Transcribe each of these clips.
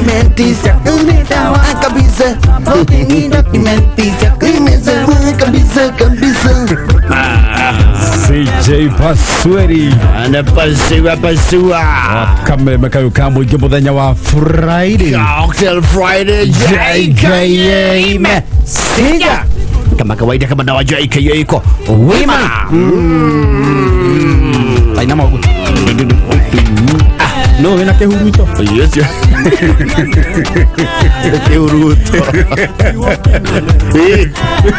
Dokumenti ciaku nĩ sawa kabisa. Dokumenti ciaku nĩ sawa kabisa kabisa. CJ Pasweri. Anapasua pasua. Kameme kayo ka mũingĩ mũthenya wa Friday. Cocktail Friday JKA Messenger. Kama kawaida, kama dawa JKA iko wima. Taina magu. No wĩna kĩhuruto. Yes, yes. Kĩhuruto.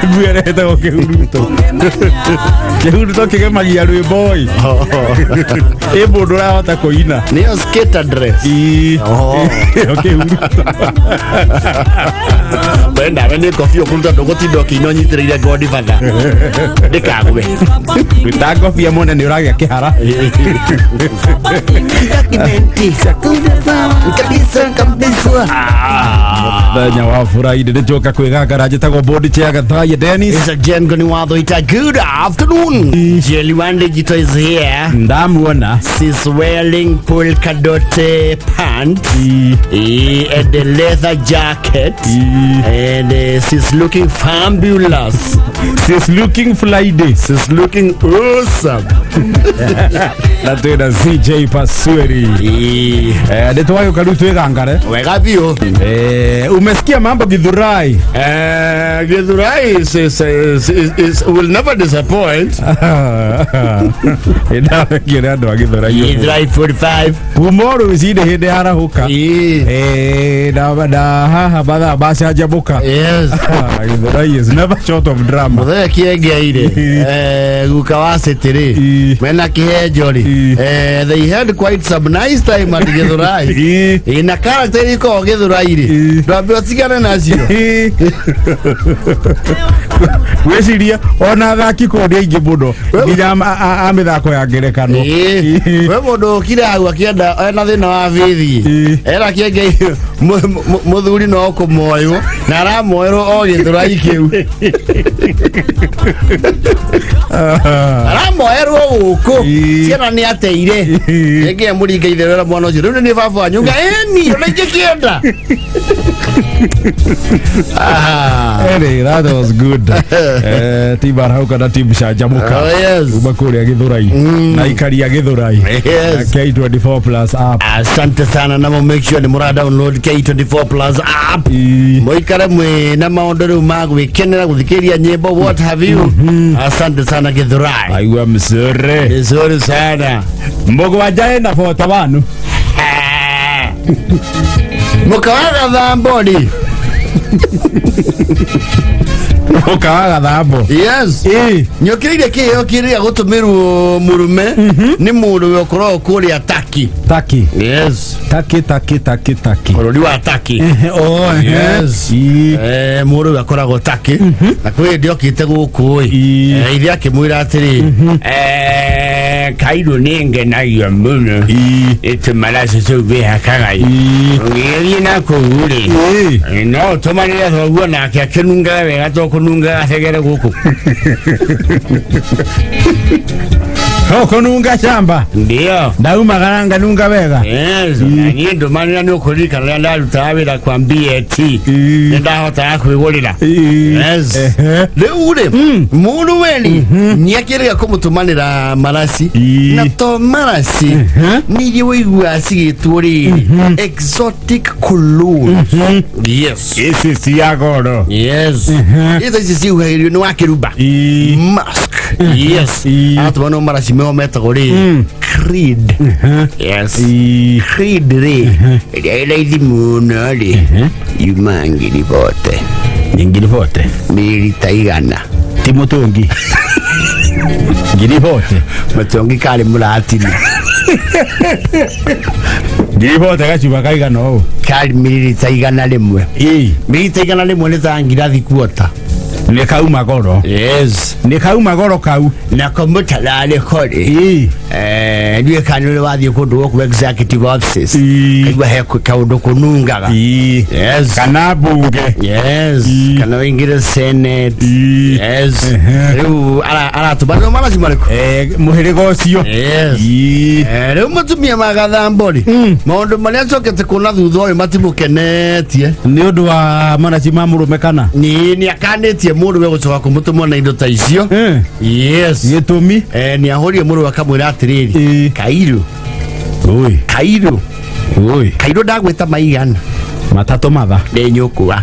Nguo ĩretagwo kĩhuruto. Kĩhuruto kĩgemagia rwĩmbo ĩ. Ĩ mũndũ ũrahota kũina. Nĩyo skater dress. Ĩ. Oh. Ĩyo kĩhuruto. We nawe nĩ kobia ũkũruta ndũgũtinda ũkĩina ũnyitĩrĩire Godfather. Ndĩkagwe. Ruta ngobia mũne nĩ ũragĩa kĩhara. Dokumenti ciaku nĩ sawa kabisa kabisa. Mũthenya wa Friday nĩ njoka kwĩgangara njĩtagwo Bodi Chair Gathaiya Dennis. It's a Jen Watho Good afternoon. Jelly One Digital is here. Ndamuona. She's wearing polka dot pants Ĩ. and a leather jacket. Ĩ. And she's looking fabulous. She's looking Friday. She's looking awesome. Na twĩna CJ Pasweri. Eh, Eh, nĩ twagĩũka rĩu twĩgangare. Wega biũ. Eh, umesikia mambo Githurai? Githurai is will never disappoint. Ndamekire andũ a Githurai. Githurai 45. Kuma o rũcinĩ hĩndĩ yarahũka. Eh, Eh, na haha mathaa macanjamũka. Yes. Githurai is never short of drama. Mũthee kĩengeire Ĩ. guka wa city rĩ Ĩ. mena kĩhenjo rĩ Ĩ. They had quite some nice time at Githurai. Ĩ. Ĩ, na character iria ikoragwo Githurai rĩ Ĩ. ndwambe ũtigane nacio. Gwĩciria ona athaki kũu nĩ aingĩ mũno nginya a mĩthako ya ngerekano. Ĩ, Ĩ. we mũndũ ũkire hau akĩenda ena thĩna wa bithi Ĩ. era kĩengei mũthuri no kũmoywo na aramoerwo o Githurai kĩu aramoerwo gũkũ Ĩ. ciana nĩ ateire Ĩ. rĩngĩ mũringa itherera mwana ũcio rĩu nĩ baba wanyu nga ĩni ona ingĩkĩenda. Ah. Anyway, that was good. Team Arahũka na team Canjamũka. Oh, yes. Kuma kũrĩa Githurai na ikaria Githurai. Yes. Na K24 Plus app. Asante sana na mo make sure nĩ mũra download K24 Plus app. Ĩ. Mũikare mwĩ na maũndũ rĩu ma gwĩkenera gũthikĩrĩria nyĩmbo what have you. Asante sana Githurai. Aigua mzuri. Vizuri sana. Mũgwanja ĩna bota wanu. Mũkawa gathambo rĩ. Mũkawa gathambo. Yes. Ĩ. Nyũkĩrĩire kĩheo kĩrĩa gũtũmĩrwo mũrume nĩ mũndũ we ũkoragwo kũrĩa Taki. Taki. Yes. Taki taki taki taki. Bũrũri wa Taki. Oh, ehe. Yes. Ĩ. Mũndũ ũyũ akoragwo Taki na kwĩ hĩndĩ okĩte gũkũ ĩ. Ĩ. Ithe akĩmwĩra atĩrĩ kairũ nĩ ngenagio mũno Ĩ. ĩtũmaracu tũu wĩhakaga Ĩ. ũgĩthiĩ na kũu rĩ Ĩ. no ũtũmanĩre thoguo nake akĩnungaga wega to kũnungaga thegere gũkũ. Oh, kũnunga shamba. Ndio. Ndaumagara nganunga wega. Yes, na niĩ ndũmanĩra nĩ ũkũririkana rĩrĩa ndarutaga wĩra kwa BAT Ĩ. nĩ ndahotaga kwĩgũrĩra. Ĩ. Yes. Ehe. Rĩu rĩ mũndũ weni nĩakĩrĩga kũmũtũmanĩra maraci Ĩ. na to maraci nĩ iria ũiguaga cigĩtwo rĩrĩ exotic cologne. Yes. Ici cia goro. Yes. Icio ici cihuhagĩrio nĩ wa kĩrumba. Ĩ. Mask. Yes. Ĩ. Aratũma no maraci meho metagwo rĩ Creed. Yes. Ĩ. Creed rĩ ĩrĩa ĩ raithi mũno rĩ yuma ngiri bote. Ngiri bote. Mĩrita 100. Ti mũtũngi. Ngiri bote. Mũtũngi karĩ mũratini. Ngiri bote gacuba kaigana ũũ. Karĩ mĩrita 100. Ĩ. Mĩrita 100 nĩ ta ngirathi kuota. Nĩ kauma goro. Yes. Nĩ kauma goro kau. Nako mũtararĩko rĩ Ĩ. Ndiũĩ kana nĩ ũrĩ wathiĩ kũndũ gũkũ executive offices, Ii. kaigua he kaũndũ kũnungaga. Ii. Yes. Kana bunge. Yes. Ii. Kana wĩingĩre Senate. Ii. Yes. Ehe. Rĩu aratũmanĩra maraci marĩkũ? Mũhĩrĩga ũcio. Yes. Ii. Rĩu mũtumia magathambo rĩ, maũndũ marĩa acokete kuona thutha ũyũ matimũkenetie. Nĩ ũndũ wa maraci ma mũrũme kana? Nĩ akanĩtie mũrũwe gũcoka kũmũtũmwo na indo ta icio. Yes. Gĩtũmi? Nĩ ahũrire mũrũwe akamwĩra atĩrĩrĩ, Ii. kairu, Oi. kairu, Oi. kairu, ndagwĩta maigana? Matatũ matha. Nĩ nyũkua,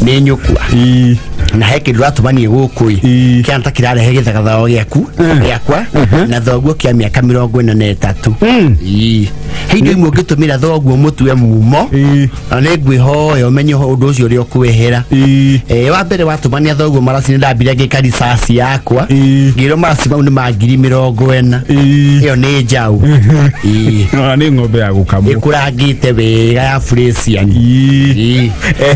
nĩ nyũkua. Ii. Na he kĩndũ ratũmanie gũkũ ĩ, Ii. kĩana ta kĩrarehe gĩthagathago gĩaku, gĩakwa na thoguo kĩa mĩaka 43. Ii. He indo imwe ũngĩtũmĩra thoguo mũtue mumo. Ii. Na nĩ ngwĩhoya ũmenye ũndũ ũcio ũrĩa ũkwehera. Ii. Wa mbere watũmania thoguo maraci, nĩ ndambire ngĩka risasi yakwa. Ii. Ngĩrwo maraci mau nĩ ma 40,000. Ii. Ĩyo nĩ njaũ. Ii. Ona nĩ ng'ombe ya gũkamwo. Ĩkũrangĩte wega ya Fresian. Ii. Ii.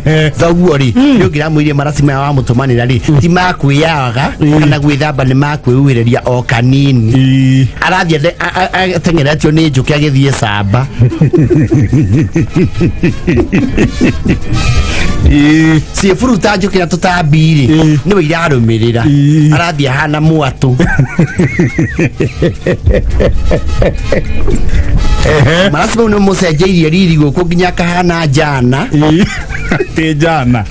Ehe. Thoguo rĩ, nĩ ũngĩramwĩrie maraci maya wamũtũmanĩra rĩ ti makwĩyaga kana gwĩthamba, nĩ makwĩhuhĩrĩria o kanini. Ii. Arathiĩ ateng'eretio nĩ njũkĩ agĩthiĩ camba. Ii. Ciĩburuta njũkĩ na tũtambi rĩ, nĩwe irarũmĩrĩra. Ii. Arathiĩ ahana mwatũ. Ehe. Maraci mau nĩ mũcenjeirie riri gũkũ nginya akahana njana. Ii. Ti njana.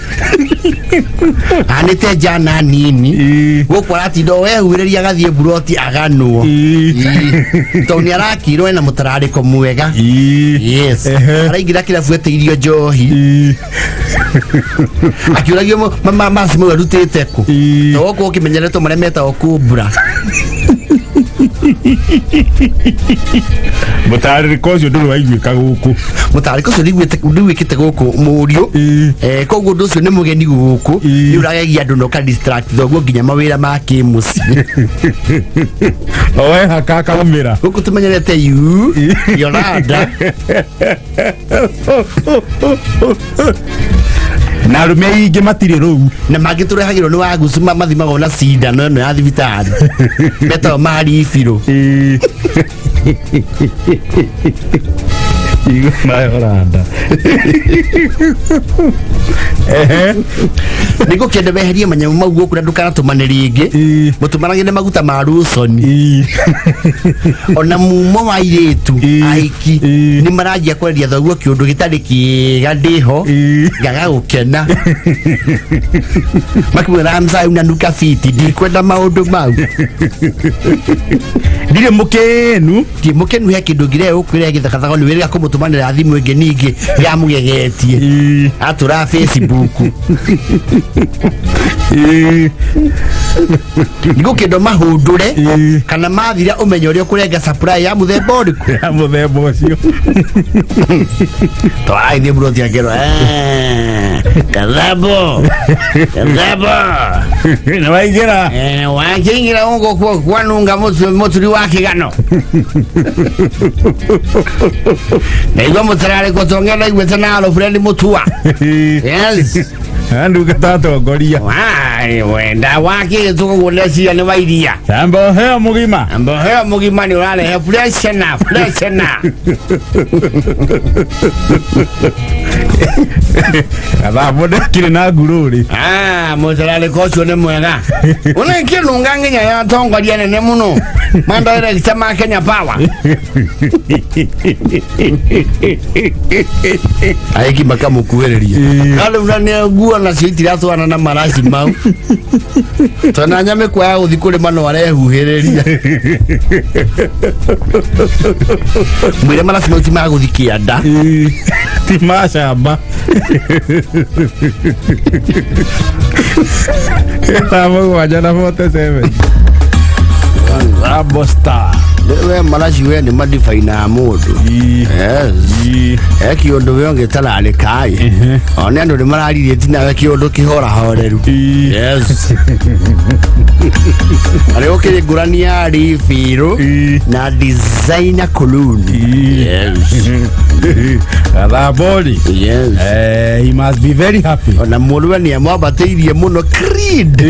Hanĩte njana nini. Ii. Gũkũ aratinda o wehuhĩrĩria, agathiĩ mburoti aganwo. Ii. Ii. Tondũ nĩ arakirwo ena mũtararĩko mwega. Ii. Yes. Ehe. Araingĩra kĩrabu etĩirio njohi. Ii. Akĩũragio maraci mau arutĩte kũ. Ii. To gũkũ ũkĩmenyeretwo marĩa metagwo kumbura. Mũtarĩrĩko ũcio ndũrĩ waiguĩka gũkũ. Mũtarĩko ũcio ndũiguĩkĩte gũkũ, mũriũ. Ii. Koguo ũndũ ũcio nĩ mũgeni gũkũ. Ii. Nĩ ũragegia andũ na ũka distract thoguo nginya mawĩra ma kĩmũciĩ. Oe haka akaumĩra. Gũkũ tũmenyerete yu Yolanda. Na arũme aingĩ matirĩ rũu. Na mangĩ tũrehagĩrwo nĩ wagucu mathimagwo na cindano ĩno ya thibitarĩ metagwo maribirũ. Ii. Igua Yolanda. Ehe. Nĩ ngũkĩenda weherie manyamũ mau gũkũ na ndũkanatũmane rĩngĩ. Ii. Mũtũmanage nĩ maguta ma rusoni. Ii. Ona mumo wa airĩtu Ii. ahiki Ii. nĩ maranjia kweria thoguo kĩũndũ gĩtarĩ kĩega ndĩho. Ii. Ngaga gũkena makĩmwĩra mzai unanuka fiti, ndikwenda maũndũ mau. Ndirĩ mũkenu. Ndiĩ mũkenu, he kĩndũ ngĩrehe gũkwĩra gĩthakathago nĩ wĩrĩga kũmũtũmanĩra thimũ ĩngĩ ningĩ yamũgegetie. Ii. Atũra Facebook. Ii. Nĩgũkĩndwo mahũndũre. Ii. Kana mathira ũmenyo ũrĩa ũkũrenga supply ya mũthemba ũrĩkũ. Ya mũthemba ũcio. Twaragithie mburoti akĩrwo, "Kathambo, kathambo." Nĩ waingĩra. Wakĩingĩra gũkũ kwanunga mũturi wa kĩgano, ndaigua mũtararĩko tong'e, ndaiguĩte na Alfred Mutua. Yes. Ndungata atongoria. Wai, wenda wakĩgĩtũka guo ndeciria nĩ wa iria. Tambo heo mũgima. Mboheo mũgima nĩ ũrarehe freshena freshena. Gathambo ndekire na ngurũrĩ. Ah, mũtararĩko ũcio nĩ mwega, ũnĩkĩnunga nginya ya atongoria nene mũno, mandirector ma Kenya Power, aiki makamũkuhĩrĩria. Rĩu na nĩ nguo nacio itiratwarana na maraci mau, tona nyamĩkwa ya gũthiĩ kũrĩma no arehuhĩrĩria. Mwĩre maraci mau ti ma gũthiĩ kĩanda. Ii. Ti macamba. 7:47. Rambo Star. We maraci we nĩ madibaina mũndũ. Ii. Yes. Ii. He kĩũndũ we ũngĩtararĩka ĩ, one andũ nĩ mararirie nawe kĩũndũ kĩhorahoreru. Ii. Yes, arĩ gũkĩrĩ ngũrani ya ribirũ Ii. na designer cologne. Ii. Yes. Gathambori. Yes. He must be very happy. Ona mũrũwe nĩ amwambatĩirie mũno Creed.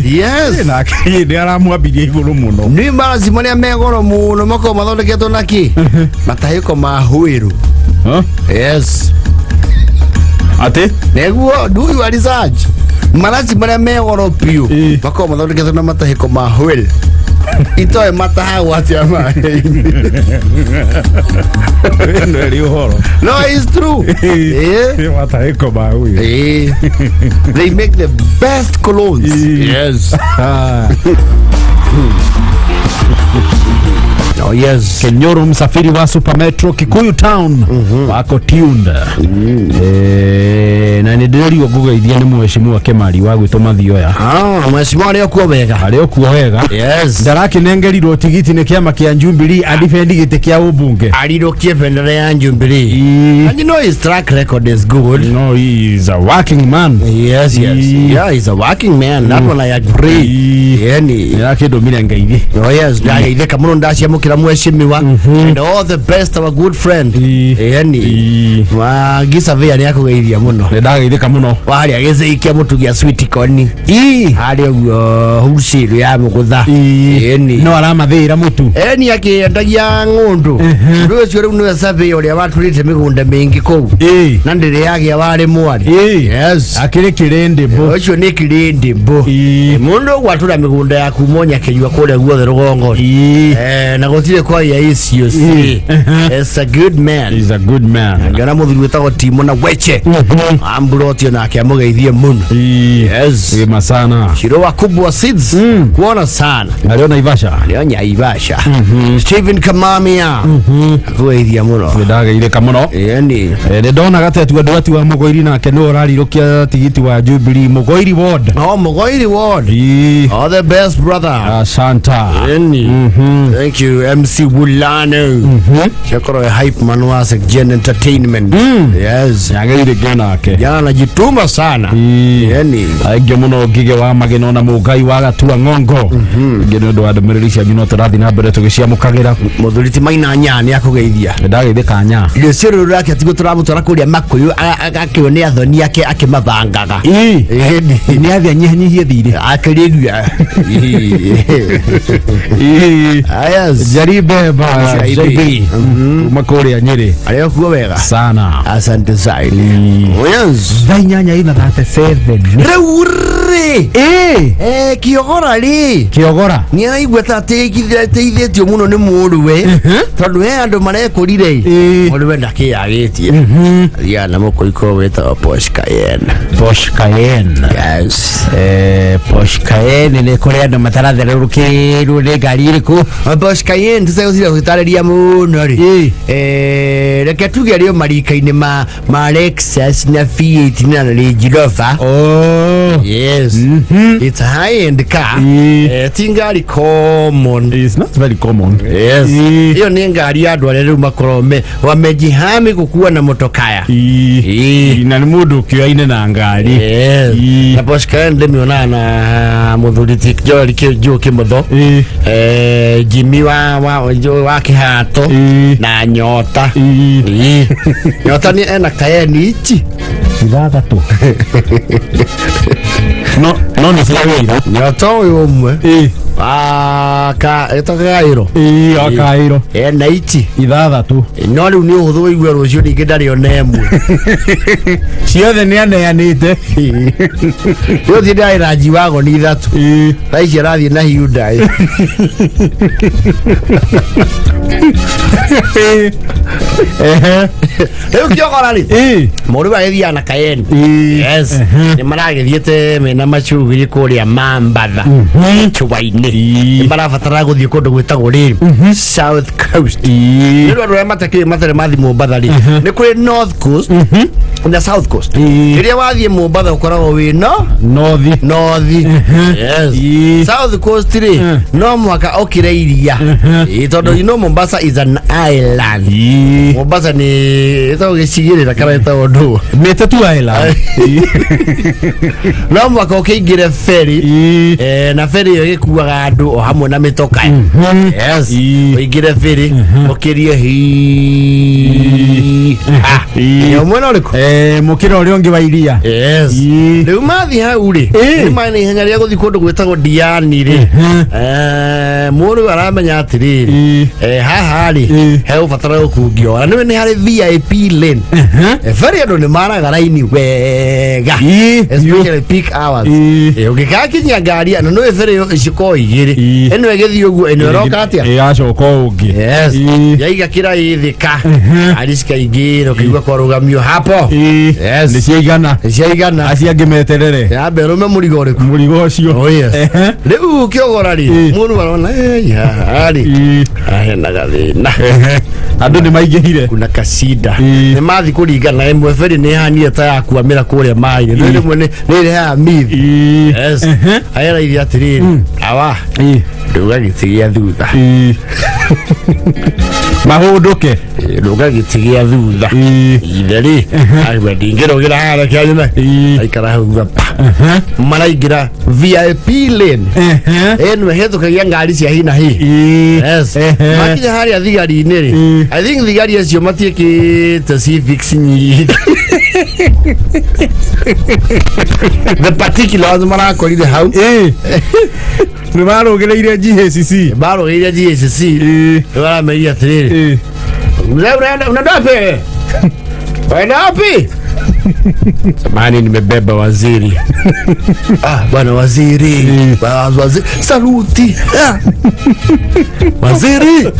Yes. Nake nĩ aramwambirie igũrũ mũno. Nĩ maraci marĩa me goro mũno makoragwo mathondeketwo na kĩ? Matahĩko ma hwĩrũ. Huh? Yes. Atĩ? Nĩguo do your research. Maraci marĩa me goro biũ makoragwo mathondeketwo na matahĩko ma hwĩrũ. Itoĩ matahagwo atĩa maĩ-inĩ. Ĩno ĩrĩ ũhoro. No, it's true. Eh. Nĩ matahĩko ma hwĩrũ. Eh. They make the best colognes. Yes. Ah. Oh, yes. Kenyoro msafiri wa Super Metro Kikuyu Town wako tuned. Na nä ndä rerigwo ngũgeithia nĩ mheshimiwa Kĩmari wa gwĩtwo Mathioya. Ah, mheshimiwa arĩ o kuo wega. Arĩ o kuo wega. Yes. Ndarakĩnengerirwo tigiti nĩ kĩama kĩa Jubilee adifendi gĩtĩ kĩa ũmbunge. Arirũkie bendera ya Jubilee. And you know his track record is good. No, he is a working man. Yes, yes. Yeah, he's a working man. That one I agree. Yani. Nĩarakĩndũmire ngeithi. Oh yes, ndageithĩka mũno ndaciamũkĩra mheshimiwa. And all the best our good friend. Yani. Wa Gisavia nĩ akũgeithia mũno. Nĩ ndageithĩka mũno. Warĩa gĩcĩi kĩa mũtu gĩa sweet corn. Harĩa ũguo wholesale ya mũgũtha. Ĩni. No aramathĩĩra mũtu. Eni akĩendagia ng'ũndũ. Ũndũ ũcio rĩu nĩwe survey ũrĩa watũrĩte mĩgũnda mĩingĩ kũu. Na ndĩrĩ yagĩa warĩ mwarĩ. Yes. Akĩrĩ kĩrĩndĩ mbũ. Ũcio nĩ kĩrĩndĩ mbũ. Mũndũ ũgwatũra mĩgũnda yaku monya kĩnyua kũrĩa guothe rũgongo. Na gũtirĩ kwaria icio ci. It's a good man. He's a good man. Ngĩona mũthuri wĩtagwo Timo na Weche. Amburotio nake amũgeithie mũno. Yes. Wema sana. Shiro wa Kubwa Seeds. Kuona sana. Arĩ o Naivasha. Arĩ o Nyaivasha. Stephen Kamamia. Akũgeithia mũno. Nĩ ndageithĩka mũno. Yani. Nĩ ndona gatetu andũ ati wa Mũgoiri nake nĩwe ũrarirũkia tigiti wa Jubilee Mũgoiri Ward. Oh, Mũgoiri Ward. All the best brother. Asanta. Yani. Thank you MC Wulano. Chakoro hype man wa Gen Entertainment. Yes. Yagĩrĩire nake. Jana anajituma sana. Yani. Aingĩ mũno ngige wa mageno na mũngai wa gatua ng'ongo. Ingĩ nĩ ũndũ wa ndũmĩrĩri cianyu no tũrathiĩ na mbere tũgĩciamũkagĩra. Mũthuri ti Maina Nya nĩ akũgeithia. Nĩ ndageithĩka nya. Rũciũ rũrũ rwake tiguo tũramũtwara kũrĩa Makũyũ akĩo nĩ athoni ake akĩmabangaga. Nĩ athiĩ anyihanyihie thirĩ. Akĩrĩria. Yes. Jaribe ba JB. JB. Kuma kũrĩa Nyĩrĩ. Arĩ o kuo wega. Sana. Asante zaidi. Yes. Thaa inyanya ina 37. Rĩu rĩ. Kĩogora rĩ. Kĩogora. Nĩ araigua ta ateithĩtio mũno nĩ mũrũwe tondũ he andũ marekũrire mũrũwe ndakĩyagĩtie athiaga na mũkũikũ wĩtagwo Porsche Cayenne. Porsche Cayenne. Yes. Porsche Cayenne nĩ kũrĩ andũ mataratherũrũkĩrwo nĩ ngari ĩrĩkũ. Porsche Cayenne tũtegũtira gũtarĩria mũno rĩ. Reke tuge arĩ o marika-inĩ ma Lexus na V8 na Range Rover. Oh. Yes. It's a high-end car. Ti ngari common. It's not very common. Yes. Iyo nĩ ngari ya andũ arĩa rĩu makoragwo wamejihami gũkua na motokaya. Na nĩ mũndũ ũkĩoyaine na ngari. Yes. Na Porsche Cayenne ndĩmĩonaga na mũthuri ti Joel Joe Kĩmotho. Jimmy wa Kĩhato na Nyota. Nyota nĩ ena Cayenne ici ithathatũ. No no nĩ cia wĩra. Nyota ũyũ ũmwe ĩtagwo Kaĩro. Wa Kaĩro. Ena ici ithathatũ. No rĩu nĩ ũhũthũ wĩigue rũciũ ningĩ ndarĩ ona ĩmwe. Ciothe nĩ aneanĩte. Rĩu thiĩ ndarĩ na G-Wagon ithatũ. Thaa ici arathiĩ na Hyundai. Rĩu kĩogora rĩ mũrũ agĩthiaga na Cayenne. Yes. Nĩ maragĩthiĩte mena macugiri kũrĩa Mambatha Gĩchũa-inĩ. Nĩ marabatara gũthiĩ kũndũ gwĩtagwo rĩrĩ South Coast. Nĩ ũndũ andũ arĩa matakĩrĩ matarĩ mathiĩ Mombatha rĩ nĩ kũrĩ North Coast na South Coast. Rĩrĩa wathiĩ Mombatha ũkoragwo wĩ no North. North. Yes. South Coast rĩ no mũhaka ũkĩre iria. Tondũ you know Mombasa is an island. Mombasa nĩ ĩtagwo gĩcigĩrĩra kana ĩtagwo ndũ. Mĩte tu island. No mũhaka ũkĩingĩre ferry. Na ferry ĩyo ĩgĩkuaga andũ o hamwe na mĩtoka. Yes. Ũingĩre ferry ũkĩrie hi. Ĩĩ. Mwena ũrĩkũ? Mũkĩra ũrĩa ũngĩ wa iria. Yes. Ĩĩ. Rĩu mathiĩ hau rĩ, Ĩĩ. nĩ marĩ na ihenya rĩa gũthiĩ kũndũ gwĩtagwo Diani rĩ. Mũndũ ũyũ aramenya atĩrĩrĩ, Ĩĩ. haha rĩ, Ĩĩ. hegũbatara gũkungio na nĩwe nĩ harĩ VIP lane. Ferry andũ nĩ maraga raini wega, Ĩĩ. especially peak hours. Ĩĩ. Ũngĩgakinyia ngari na nĩwe ferry cikoragwo igĩrĩ, Ĩĩ. ĩno ĩgĩthiĩ ũguo, ĩno ĩroka atĩa? Ĩracoka o ũngĩ. Yes. Ĩĩ. Yaiga kĩra ĩthĩka ngari cikaingĩra ũkaigua kwarũgamio hapo. Ĩĩ. Yes. Nĩ ciaigana. Ciaigana. Acio angĩ meterere Yambe rũme mũrigo ũrĩkũ? Mũrigo ũcio. Oh, yes. Rĩu kĩogora rĩ, Ĩĩ. mũndũ arona, "Ei, haha rĩ, Ĩĩ. hena gathĩna." Andũ nĩ maingĩhire. Kuna kasida. Ĩĩ. Nĩ mathi kũringana ĩmwe ferry nĩ ĩhanire ta yakuamĩra kũrĩa maĩ-inĩ. Nĩ rĩmwe nĩ ĩrehaga mithi. Ĩĩ. Yes. Ayera atĩrĩrĩ, awa, Ĩĩ. rũga gĩtĩ gĩa thutha. Ĩĩ. Mahũndũke. Rũga gĩtĩ gĩa thutha. Ĩĩ. Ithe rĩ, agwa ndingĩrũgĩra haha kĩanyume. Aikara hau thutha pa. Maraingĩra VIP lane. Ĩno ĩhĩtũkagia ngari cia hi na hi. Ĩĩ. Yes. Makinya harĩa thigari-inĩ rĩ, Ĩĩ. I think thigari acio matiĩkĩte civics nyingĩ. The particular ones marakorire hau. Ĩĩ. Nĩ marũgĩrĩire GACC. Barũgĩire GACC. Ĩĩ. Nĩ marameria atĩrĩrĩ, Ĩĩ. "Mzee, unaenda wapi wewe? Unaenda wapi?" "Samahani, nimebeba waziri." "Ah, bwana waziri." "Bwana waziri. Saluti. Ah. Waziri.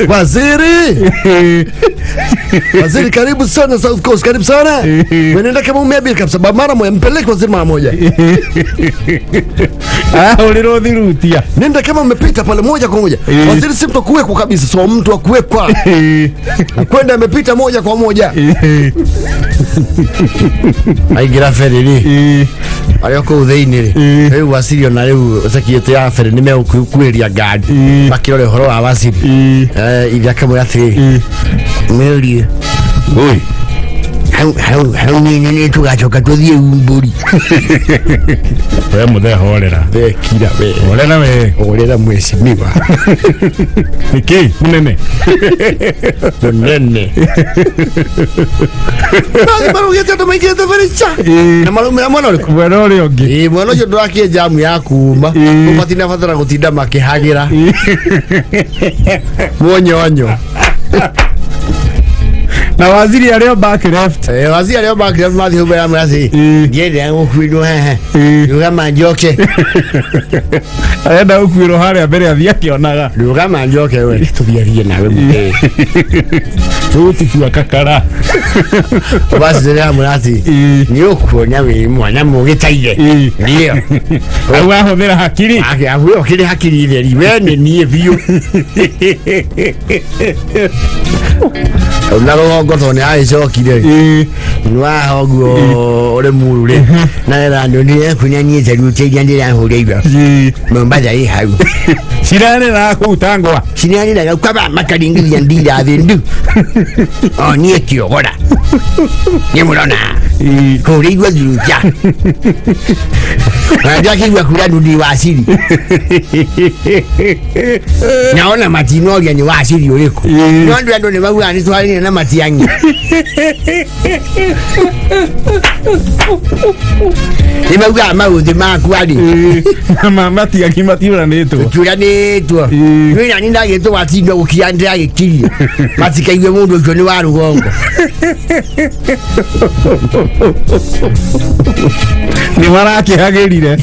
Waziri. Waziri, karibu sana South Coast, karibu sana. Unaenda kama umeabiri kabisa. Ba mara moja mpeleke waziri mara moja." Ahũrĩrwo thirutia. Nenda kama umepita pale moja kwa moja. Ĩĩ. Waziri si mtu wa kuwekwa kabisa, so mtu wa kuwekwa. Ĩĩ. Na kwenda amepita moja kwa moja. Ĩĩ. Aingĩra ferry rĩ, Ĩĩ. arĩa kũu thĩinĩ rĩ, Ĩĩ. rĩu waziri ona rĩu security ya ferry nĩ megũkuĩria ngari. Ĩĩ. Makĩrore ũhoro wa waziri. Ĩĩ. Ithe akamwĩra atĩrĩrĩ, Ĩĩ. "Mĩũrie Oi. Hau hau hau nĩ nĩ tũgacoka tũthiĩ umbũri." We mũthee, horera. Wekira we. Horera we. Horera mheshimiwa. Nĩkĩ mũnene? Mũnene. Basi marugĩte andũ maingĩrĩte ferry cha. Ĩĩ. Na marumĩra mwena ũrĩkũ? Mwena ũrĩa ũngĩ. Ĩĩ, mwena ũcio ndũrakĩe jamu ya kuma. Ĩĩ. Matinabatara gũtinda makĩhagĩra muonyonyo. Na waziri arĩ o back left. Waziri arĩa makĩra mathiĩ hau mbere ya mũrathi. Ĩĩ. "Ndienda gũkuĩrwo haha." Ĩĩ. "Rũgama njoke." Arenda gũkuĩrwo harĩa mbere athiĩ akĩonaga. "Rũgama njoke we tũthiarie nawe mũthee." Tũgũtitua kakara. Basi rĩrĩa mũrathi Ĩĩ. nĩ ũkuona wĩ mwana mũgĩtaire. Ĩĩ. Ndio. Hau ahũthĩra hakiri. Ake we ũkĩrĩ hakiri theri we nĩ niĩ biũ. Na rũgongo tondũ nĩ agĩcokire. Ĩĩ. Nwaha ũguo ũrĩ muru rĩ, na wĩra nĩ saluti iria ndĩrahũrĩirwo. Ĩĩ. Mombatha ĩ hau. Cirarĩra kũu ta ngwa. Cinarĩraga kwaba makaringithia ndira thĩ ndu o niĩ kĩogora nĩ mũrona. Ĩĩ. Kũrĩirwo thurutia na ndakĩigua kura ndu ni waciri naona matinoria nĩ waciri ũrĩkũ. Ĩĩ. No andũ nĩ maugaga nĩ twarĩire na Matiang'i. Nĩ maugaga maũthĩ makwa rĩ. Ĩĩ. Matiang'i matiũranĩtwo. Turanĩtwo. Ĩĩ. Nĩ nani ndagĩtwo watinda gũkira ndĩragĩkirie matikaigue mũndũ ũcio nĩ wa rũgongo. Nĩ marakĩhagĩrire.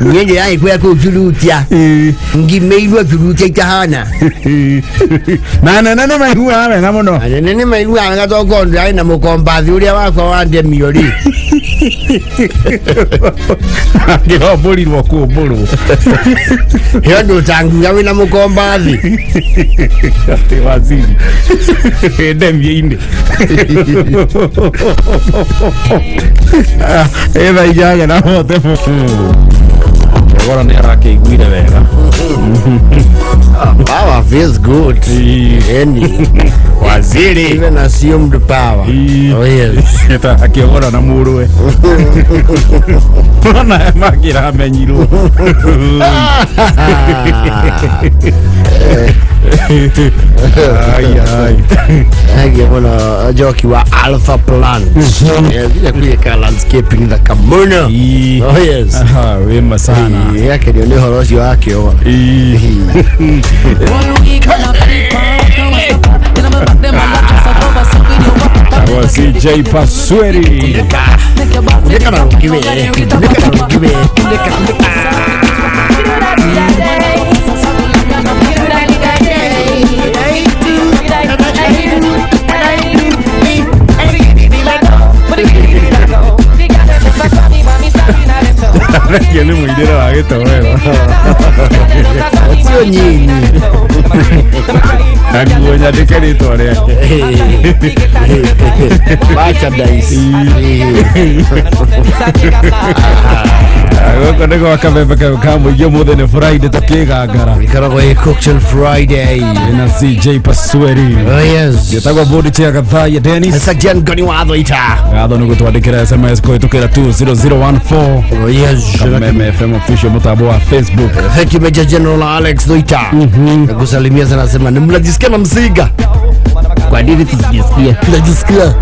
Niĩ ndĩragĩkwĩra kũu curutia Ĩĩ. ngimĩirwo curutia itahana. Na nene nĩ maiguaga wega mũno. Anene nĩ maiguaga wega tondũ ndĩrarĩ na mũkombathi ũrĩa wakwa wa ndemio rĩ. Angĩrombũrirwo kũmbũrwo. He ũndũ ũtangiuga wĩna mũkombathi. Atĩ waziri ndemie-inĩ ĩtha 8 na hote. Gora nĩ arakĩiguire wega. Power feels good. Any Waziri. Even assumed power. Ĩĩ. Oh yes. Eta akĩogora na mũrũwe ona makĩramenyirwo. Ai ai. Thengiũ mũno Njoki wa Alpha Plant. Thire kwĩka landscaping thaka mũno. Ii. Oh yes. Aha, wema sana. Ĩĩ, akenio nĩ ũhoro ũcio wa kĩoga. Wa CJ Pasweri. Kunĩka na rũngĩ we. Kunĩka na rũngĩ we. Kunĩka, kunĩka. Thengio nĩ mũinĩre wa gĩtoero. Ũcio nyinyi. Na nguo nyandĩke rĩtwa rĩake. Merchandise. Gũkũ nĩ gwa kabembe kayũ ka mũingĩ ũmũthĩ nĩ Friday tũkĩgangara. Ĩkoragwo ĩ Cocktail Friday. Na CJ Pasweri. Oh yes. Gĩtagwo bodi cha Gathaiya Dennis. Sasa Jan Goni wa Athoita. Ngatho nĩ gũtwandĩkĩra SMS kũhĩtũkĩra 20014. Oh yes. Kameme FM official mũtambo wa Facebook. Thank you Major General Alex Thuita. Nakusalimia sana sema ni mnajisikia na msiga. Kwa nini tusijisikie? Tunajisikia.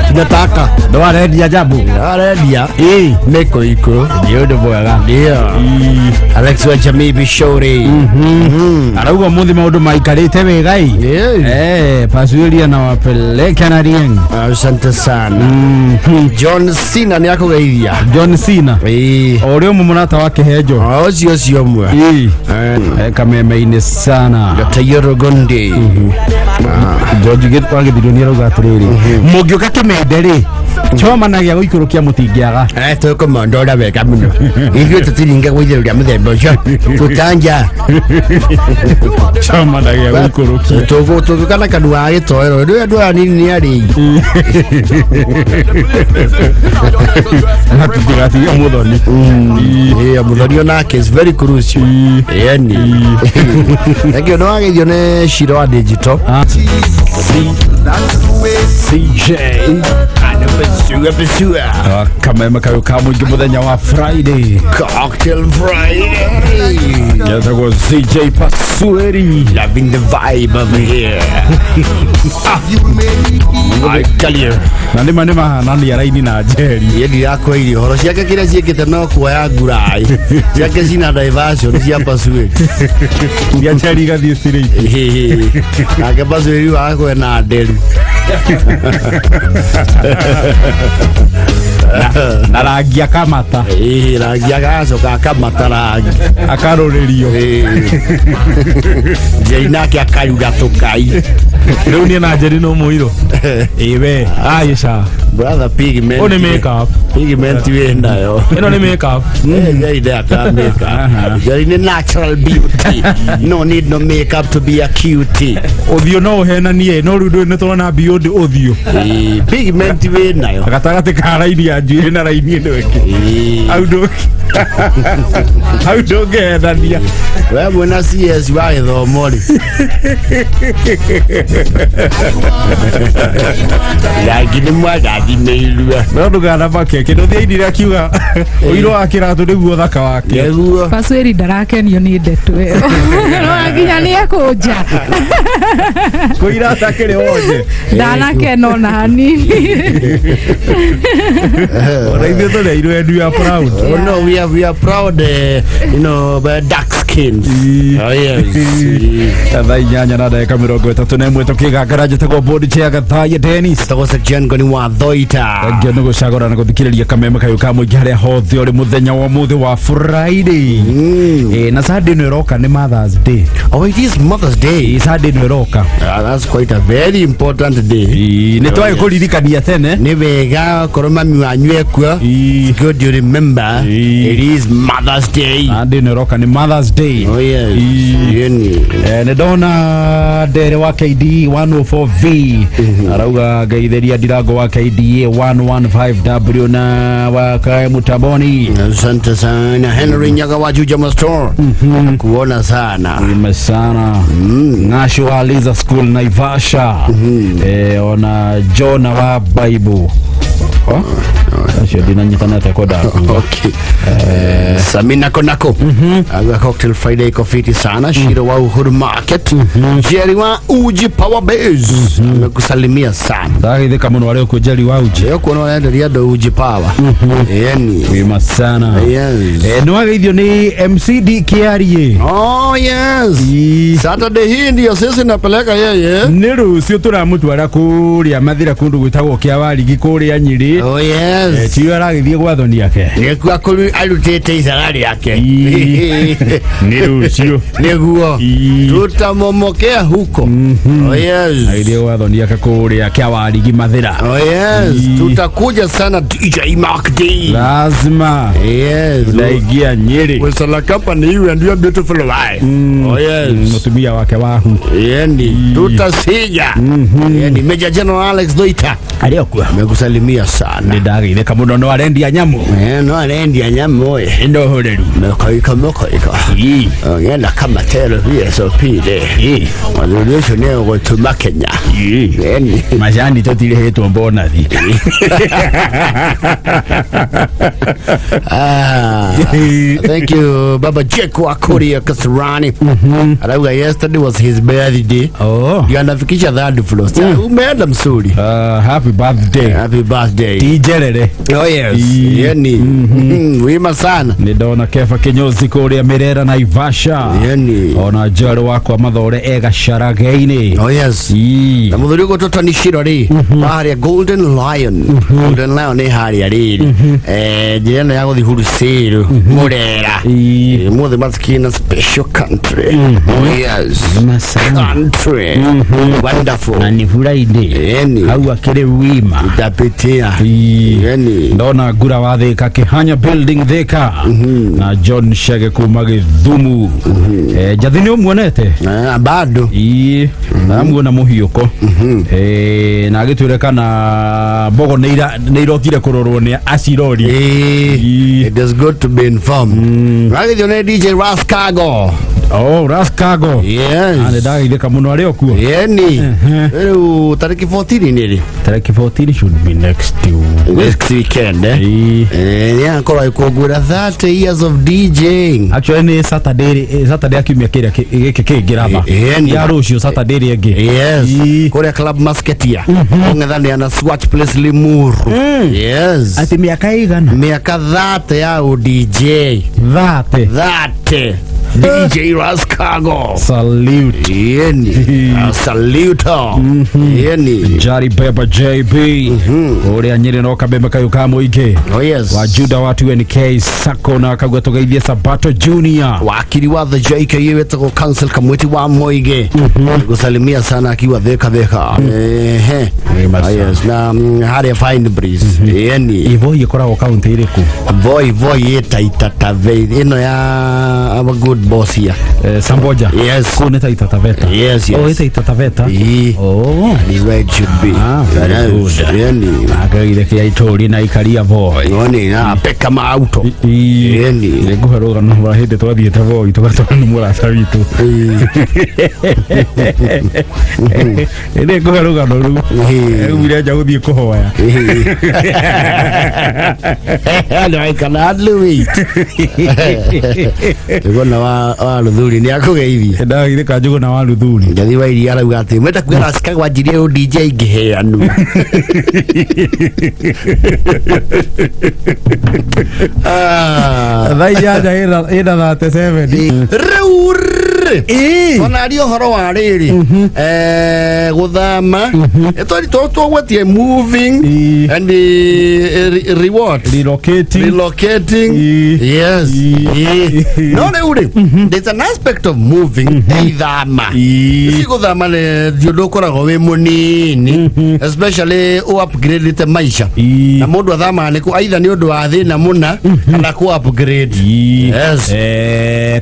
Tunataka. Ndwarendia ajabu. Arendia. Ĩĩ. Meko iko. Nĩ ũndũ mwega. Ndio. Alex wa Jamii Bishori. Arauga mũthĩ maũndũ maikarĩte wega ĩ. Yeah. Eh, Pasweri anawapeleka na rieng. Asante sana. John Cena nĩ akũgeithia. John Cena. Ĩĩ. O ũrĩa ũmwe mũrata wa kĩhenjo. Ũcio ũcio ũmwe. Ĩĩ. Eh, kameme-inĩ sana. Gatayoro Gondi. George wa Gĩthirio nĩ arauga atĩrĩrĩ, mũngĩũka kĩmende rĩ, choma na gĩa gũikũrũkia mũtingĩaga. Eh, tũkũmondora wega mũno. Ithuĩ tũtiringagwo itherũ rĩa mũthemba ũcio. Tũtanja. Choma na gĩa gũikũrũkia. Tũgũka na kanua ga gĩtoero. Rĩu andũ aya nini nĩ arĩi. Na tũtigatige mũthoni. Ĩĩ, mũthoni onake is very crucial. Ĩni. Thengiũ nĩ wageithio nĩ Shiro wa Digital. CJ Anapasua. Kameme kayũ ka mũingĩ mũthenya wa Friday. Cocktail Friday. Getagwo CJ Pasweri. Loving the vibe over here. I tell you. Na nĩma nĩ mahanania raini na njeri. Iye ndirakwĩire ũhoro ciake kĩrĩa ciĩkĩte no kuoya ngurai ciake cina diversion cia Pasuĩri. Iria njeri igathiĩ straight. Nake Pasuĩri wakwe na nderu. Na rangi akamata. Ĩĩ, rangi agacoka akamata rangi. Akarũrĩrio. Njeri nake akaruga tũkai. Rĩu niĩ na njeri no mũirũ. Ĩ we, aisha. Brother pigment. Ũyũ nĩ makeup. Pigment wĩ nayo. Ĩno nĩ makeup. Njeri ndeka makeup. Njeri nĩ natural beauty. No need no makeup to be a cutie. Ũthiũ no ũhenanie no rĩu ndũĩ nĩ tũrona beyond ũthiũ. Ĩĩ, pigment wĩ nayo. Gatagatĩ ka raini ya njuĩrĩ na raini ĩno ĩngĩ. Ĩĩ. Hau ndũngĩ hau ndũngĩhenania. We mwena CS wa gĩthomo rĩ. Rangi nĩ mwagathimĩirwo. No ndũkanamake kĩndũ thiainire akiuga ũirũ wa kĩratũ nĩguo ũthaka wake. Nĩguo. Pasweri ndarakenio nĩ ndeto ĩyo. No nginya nĩ ekũnja. Kũira atakĩrĩ wonje. Ndanakena ona hanini. Ona ithuĩ tũrĩ airũ and we are proud. Oh no, we are proud, by dark skins. Oh yes. Thaa inyanya na ndagĩka 31 tũkĩgangara njĩtagwo board chair Gathaiya Dennis. Tagwo Section Goni wa Thoita. Thengiũ nĩ gũcagũra na gũthikĩrĩria kameme kayũ ka mũingĩ harĩa hothe ũrĩ mũthenya wa ũmũthĩ wa Friday. Ĩ, na Sunday ĩno ĩroka nĩ Mother's Day. Oh, it is Mother's Day. Ĩ, Sunday ĩno ĩroka. Ah, that's quite a very important day. Ĩ, nĩ twagĩ kũririkania tene. Nĩ wega korwo mami wanyu ekuo. Ĩ. It's good you remember Ĩ. it is Mother's Day. Sunday ĩno ĩroka nĩ Mother's Day. Oh yes. Ĩ. Yeni. Eh, nĩ ndona ndere wa KD 104V arauga ngeithĩria ndirango wa KDA 115W na wa Mutaboni. Asante sana Henry Nyaga wa Juja Mastor. Kuona sana. Ime sana Ng'asho wa Liza School Naivasha. Eh, ona Jona wa Bible. Acio ndinanyitana atĩa kwendaga kuga. Okay. Samina Konako. Aga Cocktail Friday iko fiti sana. Shiro wa Uhuru Market. Jerry wa Uji Power Base. Amekusalimia sana. Ndageithĩka mũno arĩ okuo Jerry wa Uji. Leo kuona unaendelea do Uji Power. Yani. Wima sana. Yes. Nĩ wageithio nĩ MCD Kĩarie. Oh yes. Saturday hii ndio sisi napeleka yeye. Nĩ rũciũ tũramũtwara kũrĩa Mathira kũndũ gwĩtagwo kĩa Warigi kũrĩa Nyĩrĩ. Oh yes. Tiyo aragĩthiĩ gwa thoni ake. Nĩkuo arutĩte ithaga rĩake. Nĩ rũciũ. Nĩguo. Ii. Tutamomokea huko. Oh yes. Agĩthiĩ gwa thoni ake kũrĩa kĩa Warigi Mathira. Oh yes. Ii. Tutakuja sana DJ Mark D. Lazima Yes. ndaingia Nyĩrĩ. Wesala company you and your beautiful wife. Oh yes. Mũtumia wake wahu. Yani tutasija. Yani Major General Alex Doita Arĩ okuo. amekusalimia sana. Nĩ ndageithĩka mũno no arendia nyamũ. Eh, no arendia nyamũ ĩ. No horeru. Mekoika mekoika. Ii. Ngenda kama tero VSOP rĩ. Ii. Mũthuri ũcio nĩ ũgũtũma Kenya. Ii. Yani. Macani tũtirĩhĩtwo mbonathi. Ah, thank you Baba Jack wa Kuria Kasarani. Arauga yesterday was his birthday. Oh. Ndio anafikisha third floor. Sasa umeenda msuri. Happy birthday. Happy birthday. Ti njerere. Oh yes. Ii. Yani. Wima sana. Nĩ ndona Keba Kĩnyũzi kũrĩa Mĩrera Naivasha. Yani. Ona Joel wakwa Mathore e Gacarage-inĩ. Oh yes. Ii. Na muthuri ũgũtwo Tony Shiro rĩ wa harĩa Golden Lion. Golden Lion nĩ harĩa rĩrĩ njĩra ĩno ya gũthiĩ Hurucĩrũ Mũrera. Ii. Mũthĩ masikina special country. Oh yes. Masana. Country. Wonderful. Na nĩ Friday. Yani. Hau akĩrĩ wima. Utapitia. Ii. Yani. Ndona ngura wa Thika Kĩhanya building Thika na John Shege kuma Gĩthumu. Njathi nĩ ũmuonete? Ah, bado. Ii, ndamuona mũhiũko. Na agĩtwĩre kana mbogo nĩ irokire kũrorwo nĩ acirori. Eh, it is good to be informed. Ragithio nĩ DJ Rascago. Oh, Rascago. Yes. Ah, nĩ ndageithĩka mũno arĩ okuo. Yani. Rĩu tarĩki 14 nĩ rĩ? Tarĩki 14 should be next week. Next weekend eh. Ii. Eh, nĩ akorwo agĩkũngũĩra 30 years of DJing. Actually nĩ Saturday, Saturday ya kiumia kĩrĩa gĩkĩ kĩngĩ ratha. Ya rũciũ Saturday ĩrĩa ĩngĩ. Yes. Ii. Kũrĩa Club Musketeer. Ũng'ethanĩra na Swatch Place Limuru. Yes. Atĩ mĩaka ĩigana? Mĩaka 30 ya DJ. 30. 30. DJ Rascago. Salute. Yani. Salute. Yani. Jari Beba JB. Ũrĩa Nyĩrĩ no kabembe kayũ ka mũingĩ. Oh yes. Wa Juda wa 2NK Sacco na akauga tũgeithie Sabato Junior. Wakili wa the JKU wetagwo Council Kamweti wa Moige. Kusalimia sana akiwa Thika Thika. Ehe. Wema Oh, yes. Na harĩa Fine Breeze. Yani. Ivoi ĩkoragwo kaunti ĩrĩkũ? Voi voi ĩta Tave ĩno ya our good boss here. Samboja. Yes. Kũu nĩ Taita Taveta. Yes, yes. Oh, ĩ Taita Taveta. Ii. Oh. That is where it should be. Ah, very Yes. good. Yani. Akageire kĩa itũri na ikaria Voi. Noni na peka mauto. Yani. Nĩngũhe rũgano rwa hĩndĩ twathiĩte Voi tũgatwarwo nĩ mũrata witũ. Nĩngũhe rũgano rũu. Aumire nja gũthiĩ kũhoya. And I can hardly wait. Njũgũna wa Ruthuri nĩ akũgeithia. Ndageithĩka Njũgũna wa Ruthuri. Njathi wa iria arauga atĩ mwenda kuga Rascago anjirie ũ DJ ngĩheanwo. Ah. Thaa inyanya ĩna 37. Rĩu rĩ ona ari ũhoro wa rĩrĩ gũthama twagwetie moving Ii. and reward Relocating. relocating. Ii. Yes. Ii. Ii. No rĩu rĩ, there's an aspect of moving ithama. Ii. Si gũthama nĩ ti ũndũ ũkoragwo wĩ mũnini, especially ũ upgrade maisha. Ii. Na mũndũ athamaga nĩ either nĩ ũndũ wa thĩna mũna kana kũ upgrade. Ii. Yes.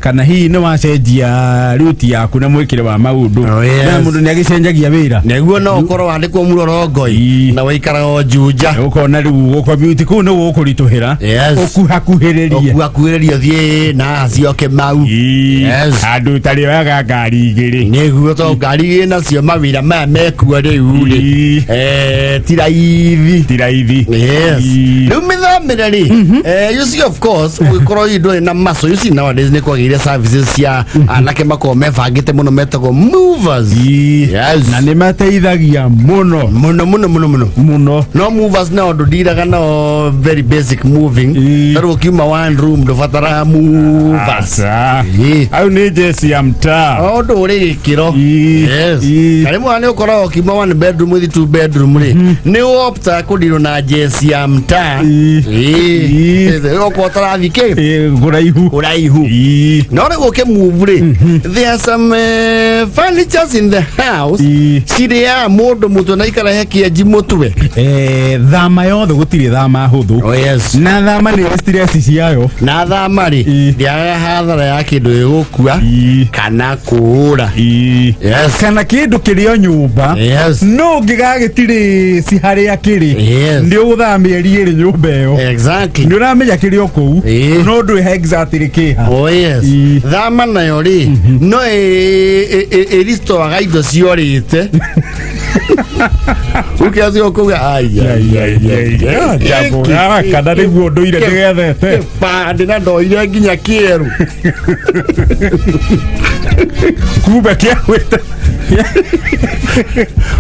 Kana hihi nĩ wacenjia ruti yaku na mwĩkĩre wa maũndũ. Oh, yes. Na mũndũ nĩ agĩcenjagia wĩra. Nĩguo no ũkorwo wandĩkwo mũrorongoi Ii. na waikaraga o Juja. Ũkona rĩu gũkomuti kũu nĩ gũkũritũhĩra. Yes. Ũkuhakuhĩrĩrie. Ũkuhakuhĩrĩria thiĩ na cioke mau. Yes. Handå ũtarĩoyaga ngari igĩrĩ. Nĩguo, to ngari ĩ nacio mawĩra maya mekuo rĩu rĩ, ti raithi. Ti raithi. Yes. Rĩu mĩthamĩre rĩ, you see, of course ũgĩkorwo hihi ndũrĩ na muscle, you see, nowadays nĩ kwagĩire services cia anake makoragwo mebangĩte mũno metagwo movers. Yes. Na nĩ mateithagia mũno. Mũno mũno mũno mũno. Mũno. No movers nao ndũndiraga nao very basic moving. Tarĩu ũkiuma one room ndũbataraga movers. Aca. Ĩĩ. Au nĩ jeci ya mtaa. O ũndũ ũrĩ gĩkĩro. Yes. Na rĩmwe nĩ ũkoraga ũkiuma one bedroom ũthiĩ two bedroom rĩ, nĩ wopta kũndirwo na jeci ya mtaa. Ĩĩ. Okorwo ũtarathiĩ kĩ Kũraihu. Kũraihu. No rĩu ũkĩmove rĩ, there are some furnitures in the house cirĩaga mũndũ mũtwe na ikarehe kĩenji mũtwe. Thama yothe gũtirĩ thama hũthũ. Oh yes. Na thama nĩ stress ciayo. Na thama rĩ, ndĩagaga hathara ya kĩndũ gĩgũkua kana kũũra. Yes. Kana kĩndũ kĩrĩ o nyũmba, no ũngĩgagĩtirĩ ci harĩa kĩrĩ, nĩ ũgũthaa mĩeri 2 nyũmba ĩyo. Nĩ ũramenya kĩrĩ o kũu, no ndwĩ exactly kĩha. Oh yes. Thama nayo rĩ, no ĩristoaga indo ciorĩte ukiacio kuga ai ai ai ai. Jambo gaka na nĩguo ndũire ndĩgethete. Kĩbandĩ na ndoire nginya kĩerũ. Kumbe kĩagwĩte.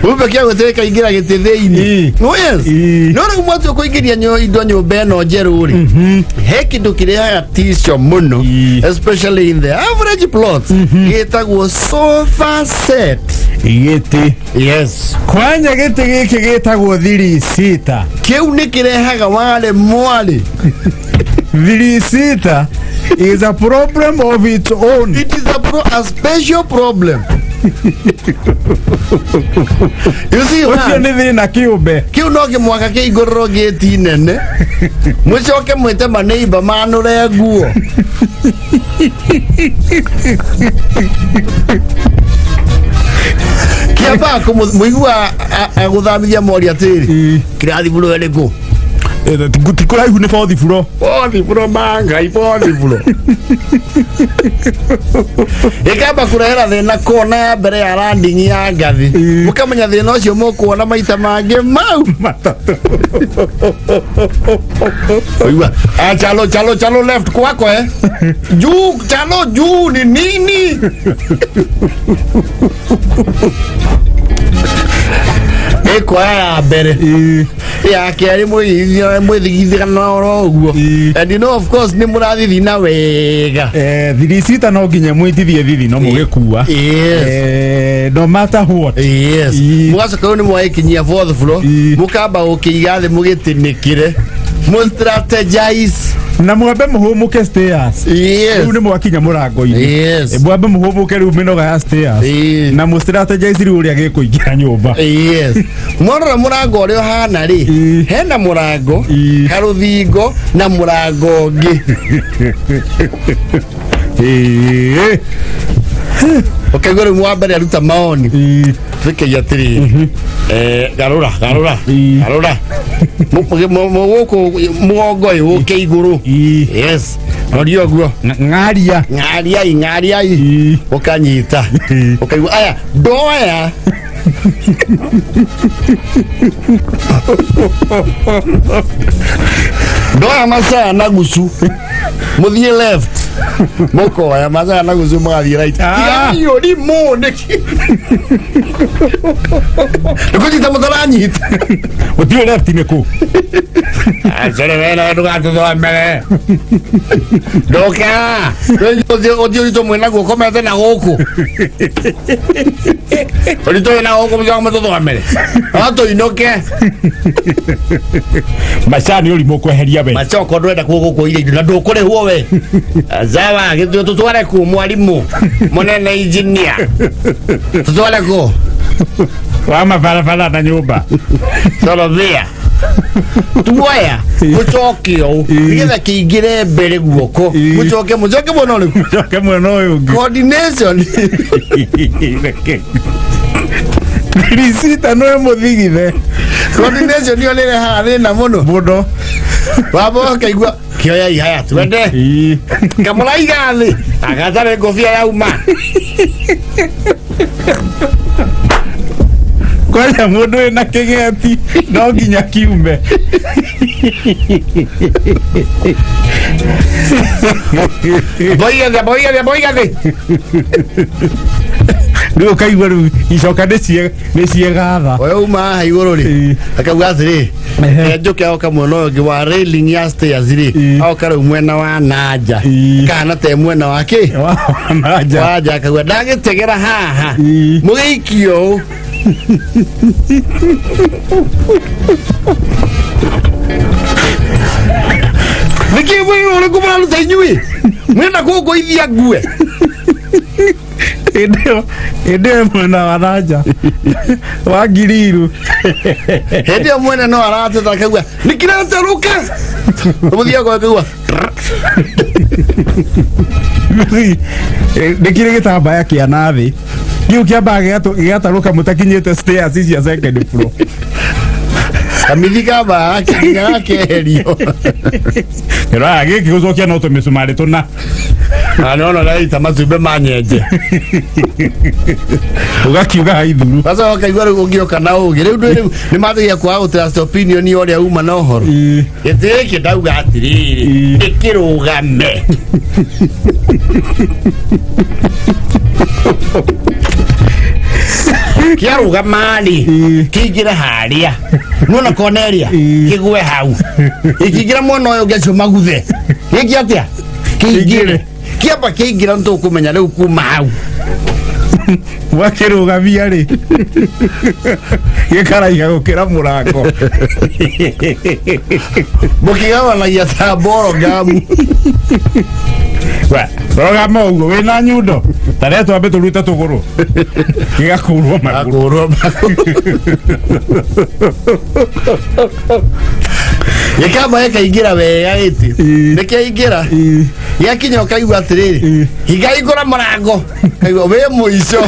Kumbe kĩagwĩte gĩkaingĩra gĩtĩ thĩinĩ. Oh yes. No rĩu mwatio kũingĩria indo nyũmba ĩno njerũ rĩ, he kĩndũ kĩrehaga tisho mũno, especially in the average plots, gĩtagwo sofa set. Gĩtĩ. Yes. Kwanya gĩtĩ gĩkĩ gĩtagwo three seater. Kĩu nĩ kĩrehaga warĩ mwarĩ. Three seater is a problem of its own. It is a special problem, you see. Ũcio nĩ thĩna kĩũmbe. Kĩu no kĩmwaka kĩingũrĩrwo gĩti nene, mũcoke mwĩte maneiba manũre nguo. Kĩambaga mũigua agũthambithia mori atĩrĩ, kĩrathi buro ĩrĩkũ? Ti kũraihu, nĩ fourth floor. Fourth floor, mangai, fourth floor ĩkamba kũrehera thĩna kona ya mbere ya landing ya ngathi. Mũkamenya thĩna ũcio mũkuona maita mangĩ mau matatũ. Oigua, ah, chalo chalo chalo left kwako, eh, juu chalo juu ni nini ĩkoya ya mbere, ya kerĩ mwĩthigithana oro ũguo. And you know, of course nĩ mũrathithina wega. Three seater no nginya mwĩtithie thithi no mũgĩkua. No matter what. Yes. Mũgacoka rĩu nĩ mwagĩkinyia fourth floor, mũkamba gũkĩiga thĩ mũgĩtĩnĩkĩre, mũ strategize. Na mwambe mũhũmũke stairs. Rĩu nĩ mwakinya mũrango-inĩ. Mwambe mũhũmũke rĩu mĩnoga ya stairs na mũ strategize rĩu ũrĩa gĩkũingĩra nyũmba. Yes, mwarora mũrango ũrĩa ũhana rĩ, hena mũrango, karũthingo na mũrango ũngĩ. Ũkaigua rĩu wa mbere aruta maoni, twĩkei atĩrĩrĩ, garũra garũra garũra gũkũ mũgongo ĩ ũke igũrũ. Yes, roria ũguo. Ng'aria. Ng'ariai ng'ariai, ũkanyita ũkaigua aya ndoya. Ndoya masaa na gucu mũthiĩ left, mũkoya masaa na gucu mũgathiĩ right. Tigai ũrimũ nĩkĩ nĩkũnyita mũtaranyita? Gũtirĩ left nĩ kũ. Acere wena ndũgatũthomere ndoka ũthiĩ ũritũ mwĩna guoko mete na gũkũ ũritũ wĩna gũkũ mũcoka mũtũthomere no tũinũke. Maca nĩ ũrimũ kweheria we. Macoko ndwenda kuo indo na ndũkũrĩhwo we zawa gĩthuĩ tũtware ku mwarimũ mũnene engineer tũtware ku wa mabarabara na nyũmba. Sorobia tuoya mũcoke ũũ nĩgetha kĩingĩre mbere guoko, mũcoke mũcoke mwena ũrĩkũ? Mũcoke mwena ũyũ ũngĩ. Coordination. Three seater no ĩmũthigithe. Coordination ĩyo nĩ ĩrehaga thĩna mũno. Mũno. Wamba ũkaigua Kĩoya ihaya twende. Kamũraiga thĩ agatarĩ ngũbia yauma. Kwanja mũndũ wĩna kĩgeti no nginya kiume. Boiga thĩ, boiga thĩ, boiga thĩ. Rĩu ũkaigua rĩu icoka nĩ ciegatha. Ũyũ uma haha igũrũ rĩ, akauga atĩrĩ, njũke oka mwena ũyũ ũngĩ wa railing ya stairs rĩ, oka rĩu mwena wa nanja, kahana te mwena wa kĩ? Wa nanja. Wa nja, akauga ndagĩtegera haha mũgĩikio ũũ. Nĩkĩ mwĩrĩ ũrĩkũ mũraruta inyuĩ? Mwĩna kũngũithia ngue. Hĩndĩ ĩyo mwena wa nanja wa ngiriru. Hĩndĩ ĩyo mwene no arateta akauga nĩkĩraterũka. Mũthiaga akauga Nĩ kĩrĩ gĩtambaya kĩa nathĩ kĩu kĩambaga gĩgatarũka mũtakinyĩte stairs cia second floor. Kamithi kamba nginya gakeherio. Ĩroraga gĩkĩ gũcokia no tũmĩcumarĩ tũna. Na nona ndaita matumbĩ ma nyenje. Ũgakiuga haithuru. Sasa wakaigua rĩu ũngĩoka na ũgĩ rĩu ndwĩ rĩu nĩ mategia kwaga gũtrust opinion ya ũrĩa uma na ũhoro. Gĩtĩ gĩkĩ ndauga atĩrĩrĩ, gĩkĩrũgame. Kĩarũgama-rĩ, kĩingĩre harĩa nona kona ĩrĩa, kĩgwe hau, ĩkĩingĩra mwena ũyũ ũngĩ acio maguthe gĩkĩ atĩa kĩingĩre kĩamba kĩingĩra nĩ tũkũmenya rĩu kuma hau. Wakĩrũgamia rĩ, gĩkaraiha gũkĩra mũrango. Mũkĩgabanagia ta mboro ngamu. We, rũgama ũguo wĩna nyundo tarĩa twambe tũrute tũgũrũ gĩgakũrwo magũrũ. Akũrwo magũrũ gĩkamba gĩkaingĩra wega gĩtĩ nĩkĩaingĩra gĩakinya ũkaigua atĩrĩrĩ, hingahingũra mũrango, kaigua wĩ mũico,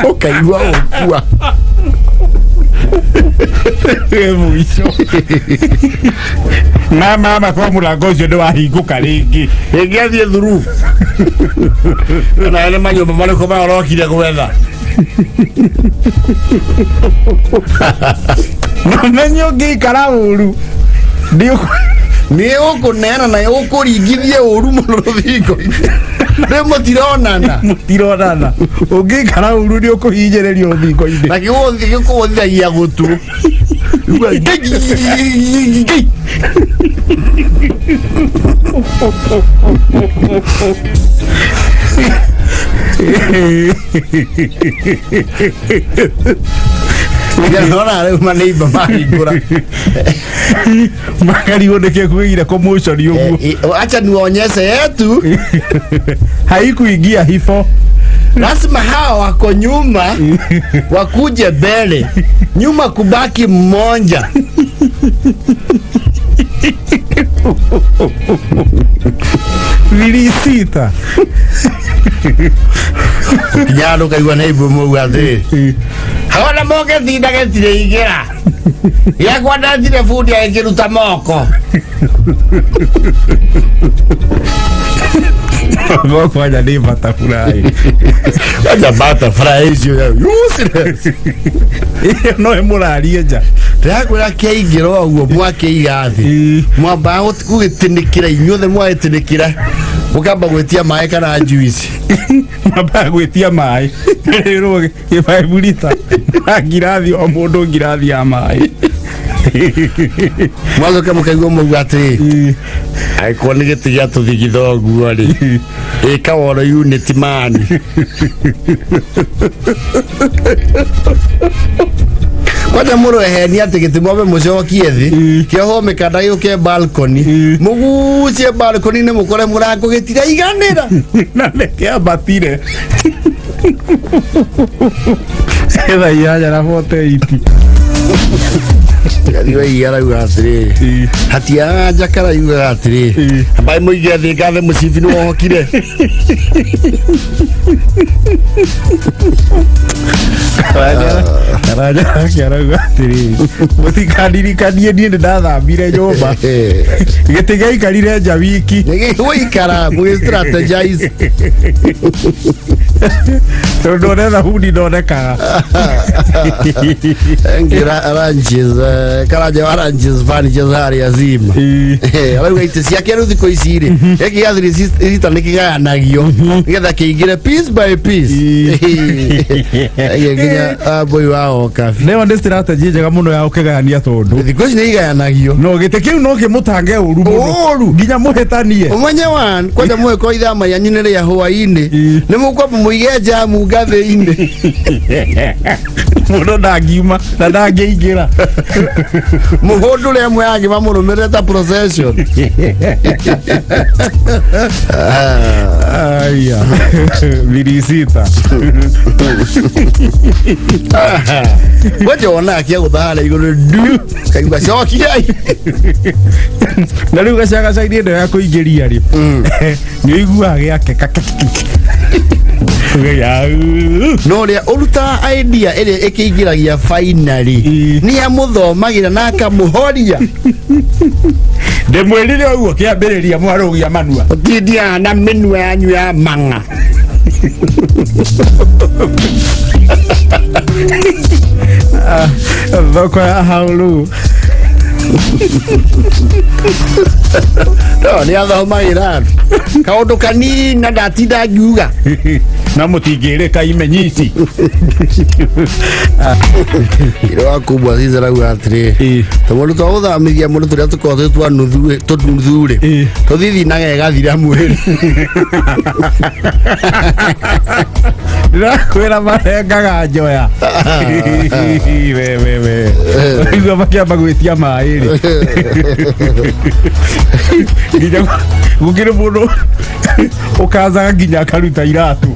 ũkaigua ũkua. Wĩ mũico na mama kwa mũrango ũcio nĩ wahingũka rĩngĩ. Rĩngĩ athiĩ thuru kana nĩ manyũmba marĩkũ marokire gwetha. Nomenye ũngĩikara ũru nĩ ũkũneana na ũkũringithie ũru mũno rũthingo-inĩ rĩ mũtironana. Mũtironana, ũngĩikara ũru nĩ ũkũhinyĩrĩrio rũthingo-inĩ. Na gĩkũgũthithagia gũtũ. Igua, ngai, ngai. Nona rĩu maneiba mahingũra. Makarigwo nĩkĩ kwĩgire commotion ũguo. Acha niwaonyeshe yetu. Haikuingia hifo. Lazima hawa wako nyuma wakuje mbele, nyuma kubaki mmoja. Vilisita. Kijana ũkaigua neiba mũu atĩrĩ, hawana moke tinda gĩtirĩ ingĩra gĩakwa ndetire bundi agĩkĩruta moko. Kwanja nĩ butterfly. Acha butterfly icio useless. Ĩyo no ĩmũrarie nja. Ndĩrakwĩra kĩaingĩra ũguo mwakĩiga thĩ, mwambaga gũgĩtĩnĩkĩra inyuothe, mwagĩtĩnĩkĩra mũkamba gwĩtia maĩ kana juice. Mwambaga gwĩtia maĩ rĩrwo gĩ 5 lita na ngirathi, o mũndũ ngirathi ya maĩ. Mwacoka mũkaigua mũuga atĩrĩ, angĩkorwo nĩ gĩtĩ gĩa tũthigitha ũguo rĩ, ĩka woro unit mani kwanja mũrehenia atĩ gĩtĩ mwambe mũcokie thĩ, kĩohwo mĩkanda gĩũke balcony, mũgucie balcony-inĩ mũkore mũrango gĩtiraiganĩra. Na nĩkĩambatire thaa 8:48. Gathiĩ waiga arauga atĩrĩrĩ, hatiaga njakara yugaga atĩrĩrĩ, ambai mũige thĩ ngathe mũcibi nĩ wohokire. Karanja nake arauga atĩrĩrĩ, mũtikandirikanie niĩ nĩ ndathambire nyũmba, gĩtĩ gĩaikarire nja wiki. Nĩgĩgũikara mũgĩ strategize. Tondũ one thabuni ndonekaga. Ngira arranges, Karanja arranges furniture harĩa Zima. Arauga itĩ ciake rĩu thikũ ici rĩ, gĩkĩ gĩa three seater nĩ kĩgayanagio nĩgetha kĩingĩre piece by piece. Ĩĩ, nginya mbũi wa okabi. Nĩyo nĩ strategy njega mũno ya ũkĩgayania, tondũ thikũ ici nĩ igayanagio. No gĩtĩ kĩu no kĩmũtange ũru mũno. Ũru. Nginya mũhĩtanie. Ũmenye one kwanja mũgĩkorwo ithaa rĩanyu nĩ rĩa hwaĩ-inĩ, nĩ mũkwamba mũige njamu ngathĩ-inĩ. Mũndũ ndangiuma na ndangĩingĩra. Mũhũndũre ĩmwe yangĩ mamũrũmĩrĩre ta procession. Aya, virisita. Kwanja wona akĩagũtha harĩa igũrũ ndu kaigua cokiai. Na rĩu gacagaca-inĩ ĩno ya kũingĩria rĩ, nĩ ũiguaga gĩake. No ũrĩa ũrutaga idea ĩrĩa ĩkĩingĩragia finally nĩ amũthomagĩra na akamũhoria. Ndĩmwĩrire ũguo kĩambĩrĩria mwarũgia manua. Ũtindiaga na mĩnua yanyu ya mang'a. Thoko ya haulu. No nĩ athomagĩra andũ kaũndũ kanini na ndatinda ngiuga. Na mũtingĩrĩka imenyi ici. Iro wa kubwa cica rauga atĩrĩ, tũmũndũ twa gũthamithia mũndũ tũrĩa tũkoragwo twĩ twa nuthu tũnuthu rĩ, tũthithinaga ĩgathira mwĩrĩ. Ndĩrakwĩra marengaga njoya we we we, igua makĩamba gwĩtia maĩ rĩ, nginya gũkĩrĩ mũndũ ũkanjaga nginya akaruta iratũ.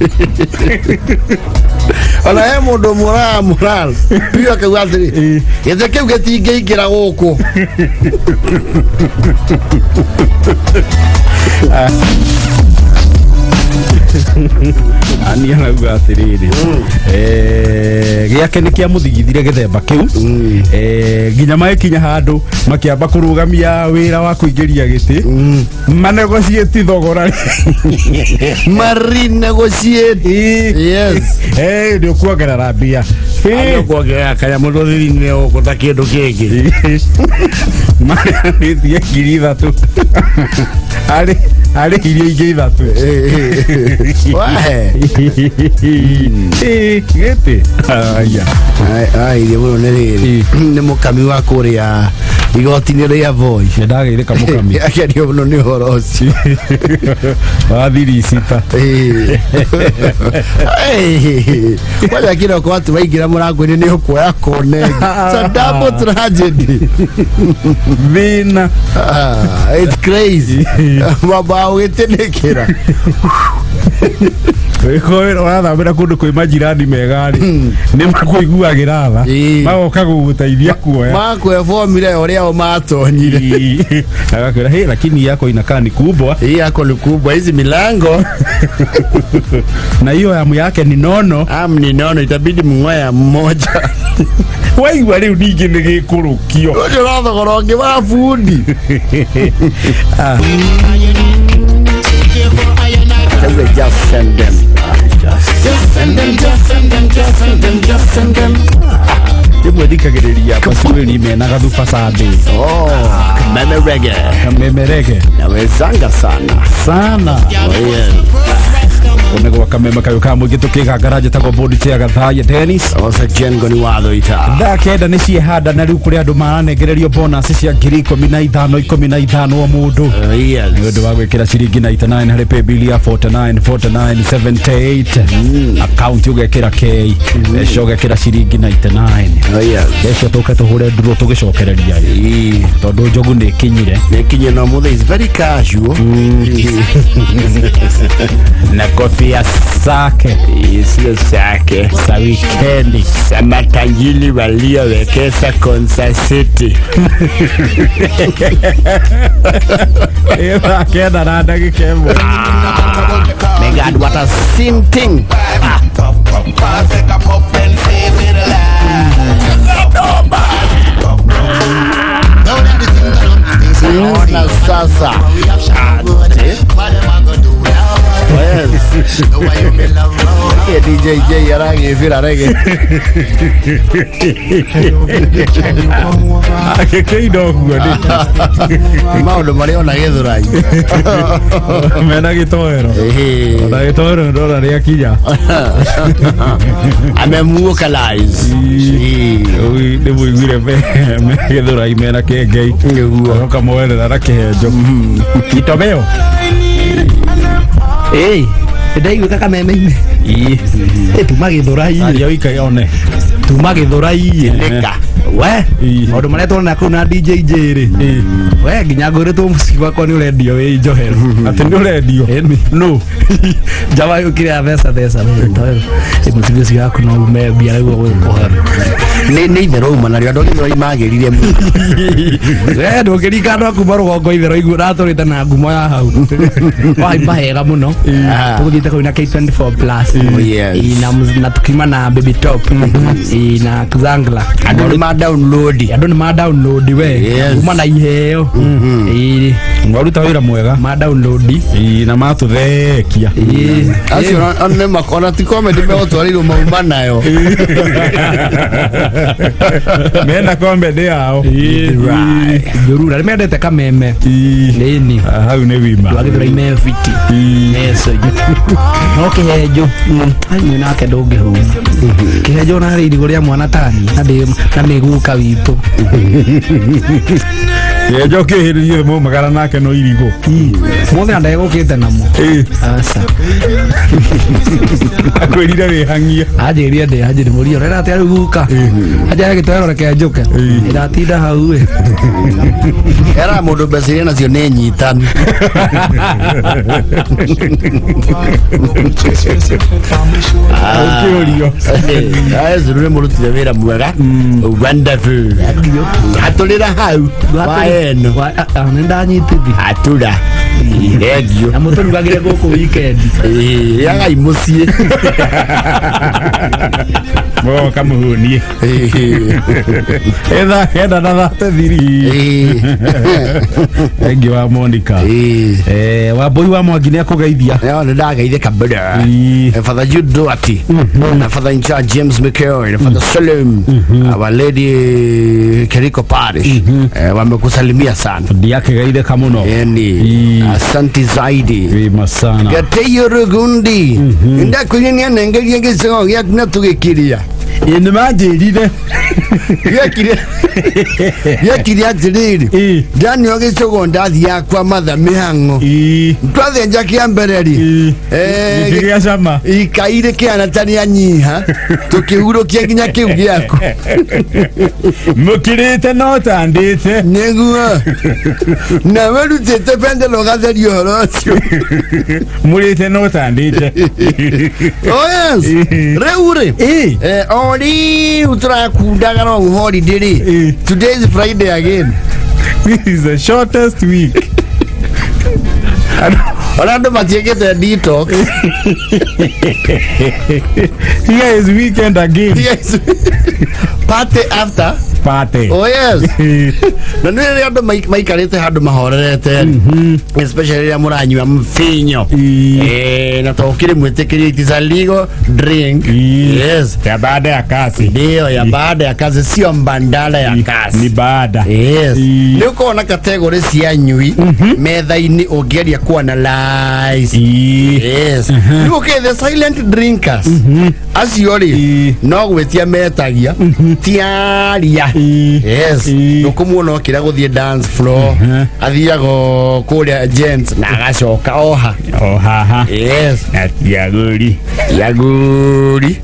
Ona he mũndũ mũraga mũral biũ akauga atĩrĩ, gĩtĩ kĩu gĩtingĩingĩra gũkũ. Ani arauga atĩrĩrĩ, gĩake nĩ kĩamũthigithire gĩthemba kĩu, nginya magĩkinya handũ makĩamba kũrũgamia wĩra wa kũingĩria gĩtĩ manegotiate thogora. Marinegotiate. Yes. Nĩ ũkuongerera mbia. Kuongerera kanyamũ tũthithine gũkũ ta kĩndũ kĩngĩ. Mareanĩtie 3,000 arĩ arĩ irio ingĩ ithatũ. Wahe. Gĩtĩ aya. Airie mũno nĩ rĩrĩ, nĩ mũkami wa kũrĩa igoti-inĩ rĩa Voi. Nĩ ndagĩrĩka mũkami. Akĩario mũno nĩ ũhoro ũcio. Wa thirisita. Kwanja kĩroko atĩ waingĩra mũrango-inĩ nĩ ũkuoya kone. It's a double tragedy. Thĩna. Ah, it's crazy. Wamba ũgĩtĩnĩkĩra. Wĩkorwo ũrathambĩra kũndũ kwĩ majirani mega rĩ, nĩ makũiguagĩra tha, magoka gũgũteithia kuoya. Makuoya formula ya ũrĩa o matonyire. Agakwĩra, "Hey, lakini yako inakaa ni kubwa." Hii yako ni kubwa, hizi milango. Na hiyo amu yake ni nono. Am ni nono, itabidi mng'oya mmoja. Waigua rĩu ningĩ nĩ gĩkũrũkio. Ũcio no thogora ũngĩ wa bundi. Just send them. Just send them, just send them, just send them, just send them. Rĩmwe thikagĩrĩria Basweli mena gathuba Sunday. Oh, Kameme reggae. Kamemerege. Nawezanga sana. Sana. Oh, yeah. Onegwa kameme kayo ka mũingĩ tũkĩgangara njĩtagwo bodi chair Gathaya Dennis. Osa Jengo ni watho ita. 9:00 nĩ ciehanda na rĩu kũrĩ andũ maranengererio bonus cia 15,000 15,000 o mũndũ. Oh, yes. Nĩ ũndũ wa gwĩkĩra ciringi 99 harĩ paybill ya 49 49 78, account ũgekĩra K, mbeca ũgekĩra ciringi 99. Oh, yes. Mbeca tũke tũhũre nduro tũgĩcokereria, tondũ njogu nĩ ĩkinyire. Nĩkinye no mũthĩ is very casual. Na kofia zake. Sio zake. Za wikendi. Za matajiri waliowekeza Konza City. Ĩ 9:00 na ndagĩka 1. My God, what a sin thing. Ona sasa. Yes. Ĩ DJ J aragĩbĩra rege. Agĩkĩina ũguo nĩ Maũndũ marĩa ona Gĩthũrai. Mena gĩtoero. Ĩhĩ. Ona gĩtoero nĩ ndona rĩakinya. Amemwokalize. Ũi, nĩ mũiguire me Gĩthũrai mena kĩengei. Nĩguo. Ũkamoerera na kĩhenjo. Itobeo. Ĩĩ, ndaiguĩka kameme-inĩ. Ĩĩ. Ĩ, tuma Gĩthũrai. Aria ũikare one. Tuma Gĩthũrai. Nĩka. We, Ĩĩ. maũndũ marĩa tuona kũu na DJ J rĩ. Ĩĩ. We, nginya ngũrĩtwo mũciĩ gwakwa nĩ ũrendio wĩ njohero. Atĩ nĩ ũrendio. Ĩni. No. Njama yũkire ya theca theca we, toero. Ĩ, mũcibi ũcio waku no ume mbia nĩguo gũkũhoro. Nĩ itherũ uma narĩo andũ a Gĩthũrai magĩrire mũno. We, ndũngĩringa andũ a kuma rũgongo itherũ iguo ndatũrĩte na ngumo ya hau. Wahaimba hega mũno. Ah. Tũgũthiĩte kũu na K24 plus. Oh, yes. Ĩ, na tukiuma na Baby Top. Ĩ, na Zangla. Andũ nĩ ma download. Andũ nĩ ma download we. Yes. Kuma na iheo. Ĩ, Mwaruta wĩra mwega. ma download. Ĩĩ, na matũthekia. Ĩ, Acio ona nĩ makona ti comedy megũtwarĩirwo mauma nayo. Mena comedy yao. Njũrura nĩ mendete kameme. Ĩĩ. Nĩni. Ah, hau nĩ wima. Twagĩthũra me fiti. Ĩĩ. Meco. No kĩhenjo. Ai mwĩ nake ndũngĩhũna. Kĩhenjo na harĩ irigũ rĩa mwana tani na ndĩ na nĩ guka witũ. Kĩhenjo kĩhĩrĩrie mumagara nake no irigũ. Mothe na ndegũkĩte namo. Ĩĩ. Aca. Akwĩrire wĩhang'ie. Anjĩrire ndĩ anjĩrire mũrio rera atĩa rĩu guka. Anjĩra gĩtoero reke njũke. Ndatinda hau ĩ. Era mũndũ mbeca iria nacio nĩ nyitanu. Ũkĩũrio. Ezuru nĩ mũrutire wĩra mwega. Wonderful. Hatũrĩra hau. Wa eno. Nĩ ndanyitithi. Hatũra. Thengiũ. Na mũtũrugagĩre gũkũ weekend. Rĩagai mũciĩ. Mũgoka mũhũnie. Ĩthaa 9:33. Thengiũ wa Monica. Wambũi wa Mwangi nĩ akũgeithia. Nĩ ndageithia kabira. Father Jude Duarte, na Father in charge James McKeown, na Father Salim, Our Lady Keriko Parish, wamekusalimia sana. Ndiakĩgeithĩka mũno. Yani, asante zaidi. Wima sana. Gateyo Rugundi, ndakwĩrire nĩanengerie gĩcego gĩaku na tũgĩkiria. Ĩ nĩ manjĩrire. Gĩekire gĩekire atĩrĩrĩ, Ĩ. ndanio gĩcũgo ndathiaga kwa matha mĩhang'o. Ĩ. Twathĩnja kĩa mbere rĩ, Ĩ. Gĩkĩgĩa cama. Ikai rĩkĩhana ta rĩanyiha, tũkĩhurũkia nginya kĩu gĩaku. Mũkirĩte no tandĩte. Nĩguo nawe rutĩte bendera ũgatheria ũhoro ũcio. Mũrĩte no tandĩte. Oh yes. Rĩu rĩ, Ĩ. o rĩu tũrakundaga long holiday rĩ, Ĩ. today is Friday again. This is the shortest week. Ona andũ matiĩkĩte detox. Here is weekend again. Yes. Party after Party. Oh yes. Na nĩ rĩrĩa andũ maikarĩte handũ mahorerete, especially rĩrĩa mũranyua mfinyo. Na to ũkĩrĩ mwĩtĩkĩrie, it is a legal drink. Yes. Ya baada ya kazi. Ndio, ya baada ya kazi, sio mbandala ya kazi. Ni baada. Yes. Nĩ ũkoragwo na category cia nyui metha-inĩ ũngĩgeria kuanalyze. Yes. Rĩu ũkĩ the silent drinkers acio rĩ, no gwĩtia metagia tiaria. Yes. Ndũkũmuona okĩra gũthiĩ dance floor, athiaga o kũrĩa gents na agacoka oha. O haha. Yes. Na tiagũri. Yagũri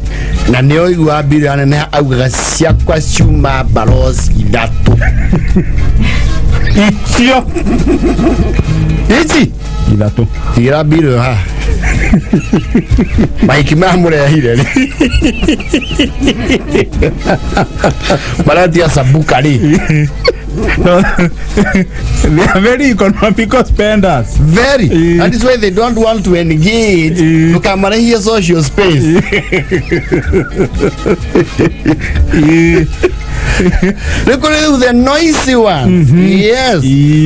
na nĩ oigua mbirũ yaneneha augaga ciakwa ciuma baroci ithatũ. Icio. Ici Ithatũ. Tigĩra mbirũ ĩyo haha. Mahiki mamũrehire rĩ maretia sambuka rĩ. No, they are very economical spenders. Very. That is why they don't want to engage. Ndũkamarehie social space. Nĩ kũrĩ rĩu the noisy ones. Yes.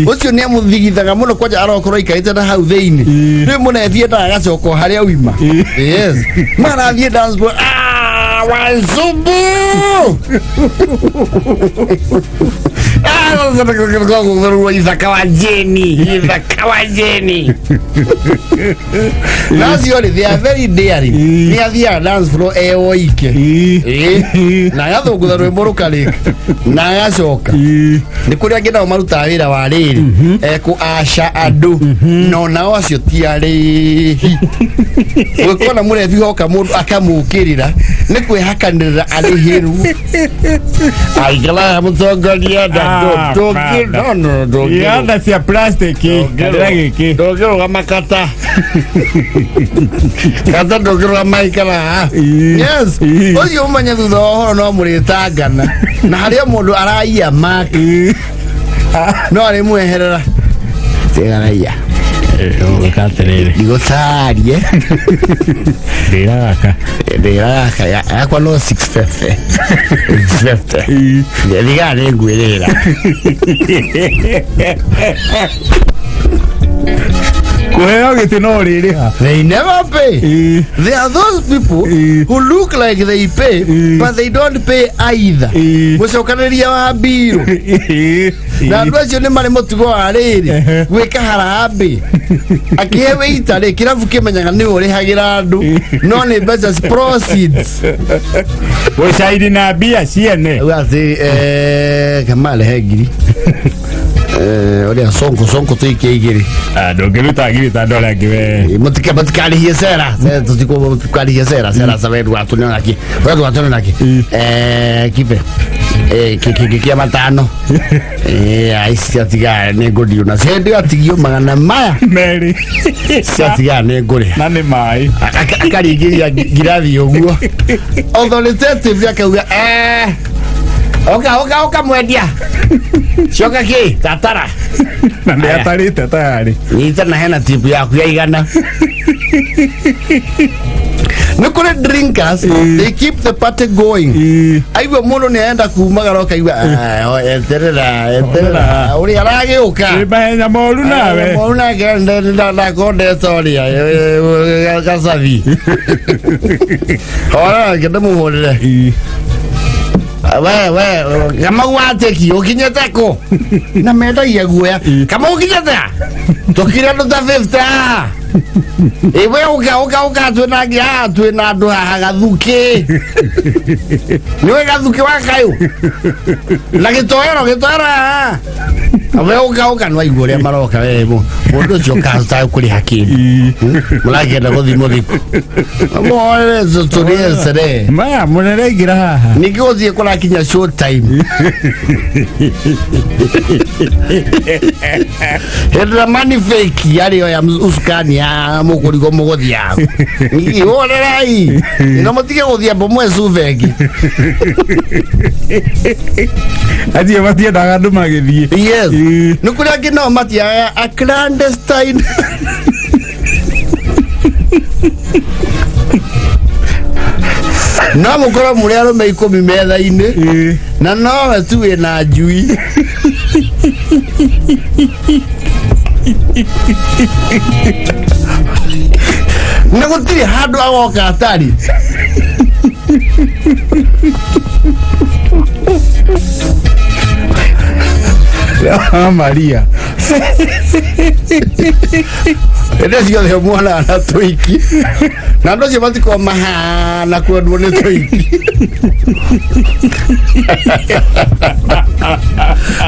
Ũcio nĩ amũthigithaga mũno kwanja arokorwo aikarĩte na hau thĩinĩ. Rĩu mũnebi endaga agacoka o harĩa oima. Yes. Marathiĩ dance floor. Ah, Wanzubu! Ah, ithaka wa Jeni, ithaka wa Jeni. Na acio rĩ, they are very daring. Nĩ athiaga dance floor e oike. Ĩĩ. Na agathũngũtha rwĩmbo rũkarĩka na agacoka. Nĩ kũrĩ angĩ nao marutaga wĩra wa rĩrĩ ekũ aca andũ, no nao acio ti arĩhi. Gwĩkona mũrebi hoka mũndũ akamũkĩrĩra nĩ kwĩhakanĩrĩra arĩhĩrwo aikara mũtongoria. Ah, Ianda cia plastic ndĩra gĩkĩ. Ndũngĩrũgama kata kata, ndũngĩrũgama ikara haha. Yes. Ũcio ũmenye thutha wa ũhoro no mũrĩtangana na harĩa mũndũ araiya make no arĩmweherera tigaraiya. Ũgĩka atĩrĩrĩ. Ndigũcarie. Ndĩra gaka. Ndĩra gaka yakwa no 650 650 thigara nĩ ngwĩrĩra. Kũheo gĩtĩ no ũrĩrĩha. They never pay. There are those people who look like they pay, but they don't pay either. Mũcokanĩria wa mbirũ na andũ acio nĩ marĩ mũtugo wa rĩrĩ gwĩka harambĩ akĩhe wĩita rĩ kĩrabu kĩmenyaga nĩ ũrĩhagĩra andũ no nĩ mbeca proceeds. Gũcairi na mbia ciene. Auga atĩ kama rehe ngiri ũrĩa sonko sonko tũikie igĩrĩ. Ah, ndũngĩruta ngiri ta andũ arĩa angĩ we. Mutika mutikarihie sera tutiko mutikarihie sera sera sa wedu watu nĩ naki wedu watu nĩ naki kipe kia matano aici ciatigara nĩ ngũndio na hĩndĩ atigio magana maya. Merĩ. Ciatigara nĩ ngũrĩha. Na nĩ maĩ. Akaringĩria ngirathi ũguo authoritative akauga oka oka oka mwendia coka kĩ tatara. Na nĩ atarĩte tayarĩ. Nyita na hena tip yaku ya igana. Nĩ kũrĩ drinkers, they keep the party going. Aigua mũndũ nĩ arenda kumagara ũkaigua "Ah, o, eterera eterera ũrĩa aragĩũka." Wĩ mahenya moru nawe. Moru nake ndakorwo ndetoria gacabi hora nake ndĩmũhũrĩre. We we kamau watĩki ũkinyĩte kũ na mendagia guoya kamau ũkinyĩte a tũkire andũ ta 50 haha. Ĩ we ũka ũka ũka twĩna angĩ haha twĩna andũ haha gathukĩ nĩwe gathukĩ wa kayũ na gĩtoero gĩtoero haha we ũka ũka nĩwaigua ũrĩa maroka we mũndũ ũcio ũkahota kũrĩha kĩndũ mũrakĩenda gũthiĩ mũthiko mũhorere tũrĩe cerehe. Maya mũnene aingĩra haha. Ningĩ gũthiĩ kũrakinya show time hĩndĩ ĩrĩa mani fake yarĩ ya usukani ya mũkũrigo mũgũthiĩ ihorerai na mũtige gũthiĩ mbomwe cubengi. Acio matiendaga andũ magĩthiĩ. Yes. Nĩ kũrĩ angĩ nao matiaga a clandestine no mũkorwo mũrĩ arũme 10 metha-inĩ na nowe tu wĩna njui nĩ gũtirĩ handũ agoka atarĩ. Ah, Maria. Hĩndĩ ciothe muonaga na tũiki na andũ acio matikorwo mahana kwendwo nĩ tũiki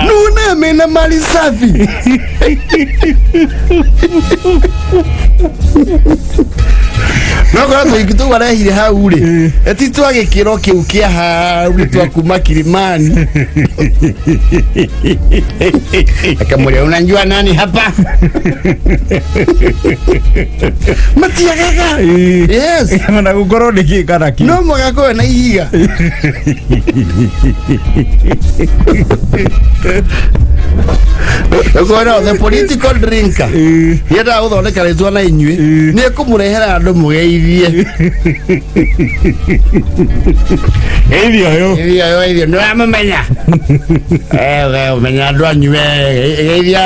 nuna mena mali safi No korwo tũingĩ tũu arehire hau rĩ, eti twa gĩkĩro kĩu kĩa hau nĩ twa kuma Kilimani. Akamwĩra, unajua nani hapa? Matiagaga. Yes. Ona gũkorwo nĩ kĩ kana kĩ. No mwaka kũwe na ihiga. Ũkona the political drinker yendaga gũthondeka rĩtwa na inyuĩ, nĩ ekũmũrehera andũ mũgeithie. Geithia ũyũ. Geithia ũyũ, geithia nĩ ũramũmenya. We ũmenya andũ anyu we geithia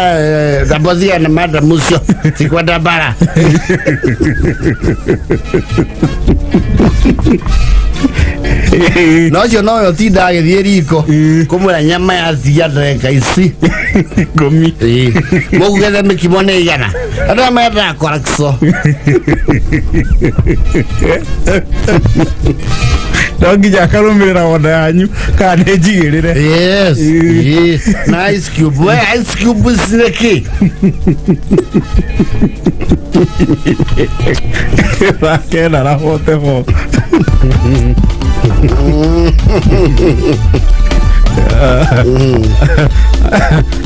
Thambothia na madam ũcio tikwenda mbara. Na ũcio nowe ũtinda agĩthiĩ riko kũmwĩra nyama ya cia ndagĩka ici 10. Mũkugethe mĩkimo nĩ igana, andũ aya mendaga kwarakco. No nginya akarũmĩrĩra wonda yanyu kana nĩ njigĩrĩre. Yes. Na ice cube, we ice cube ici nĩ kĩ? Kenda na 44.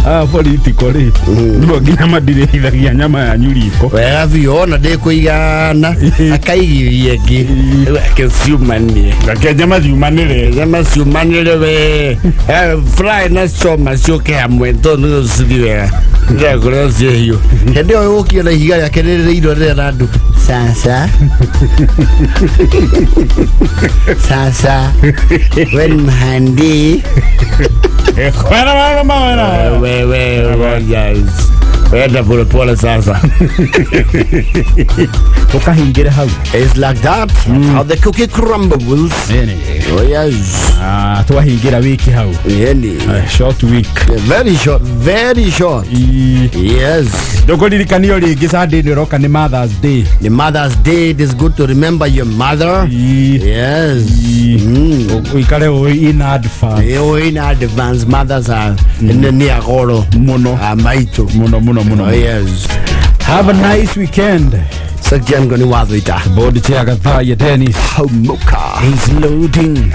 Ah, political rĩ, no nginya madirĩithagia nyama yanyu riko. Wega biũ, ona ndĩkũigana akaigithie ĩngĩ. Rĩu reke ciumanie. Reke nyama ciumanĩre. Nyama ciumanĩre we. Fry na choma ciũke hamwe tondũ nĩcio cithi wega. Ndĩrakũrĩa ciĩ hiũ. Hĩndĩ ĩyo ũkire na ihiga rĩake rĩrĩirwo rĩrĩa na andũ. Sasa. Sasa. We ni mhandi. Wena wena wena. We we we yes. Wenda pole pole sasa. Ũkahingĩre hau. It's like that. That's how the cookie crumbles. Oh yes. Ah, twahingĩra wiki hau. Yani. Short week. Very short, very short. Yes. Ndũkũririkanio rĩngĩ Sunday nĩ ũroka nĩ Mother's Day. The Mother's Day, it is good to remember your mother. Yes. Ũikare ũĩ in advance. Oh, in advance, mothers are nĩ agoro Mũno. Maitũ. Mũno mũno mũno. Oh, yes. Have a nice weekend. Sakian gani watho ita. Board chair Gathaya Dennis Homoka. is loading.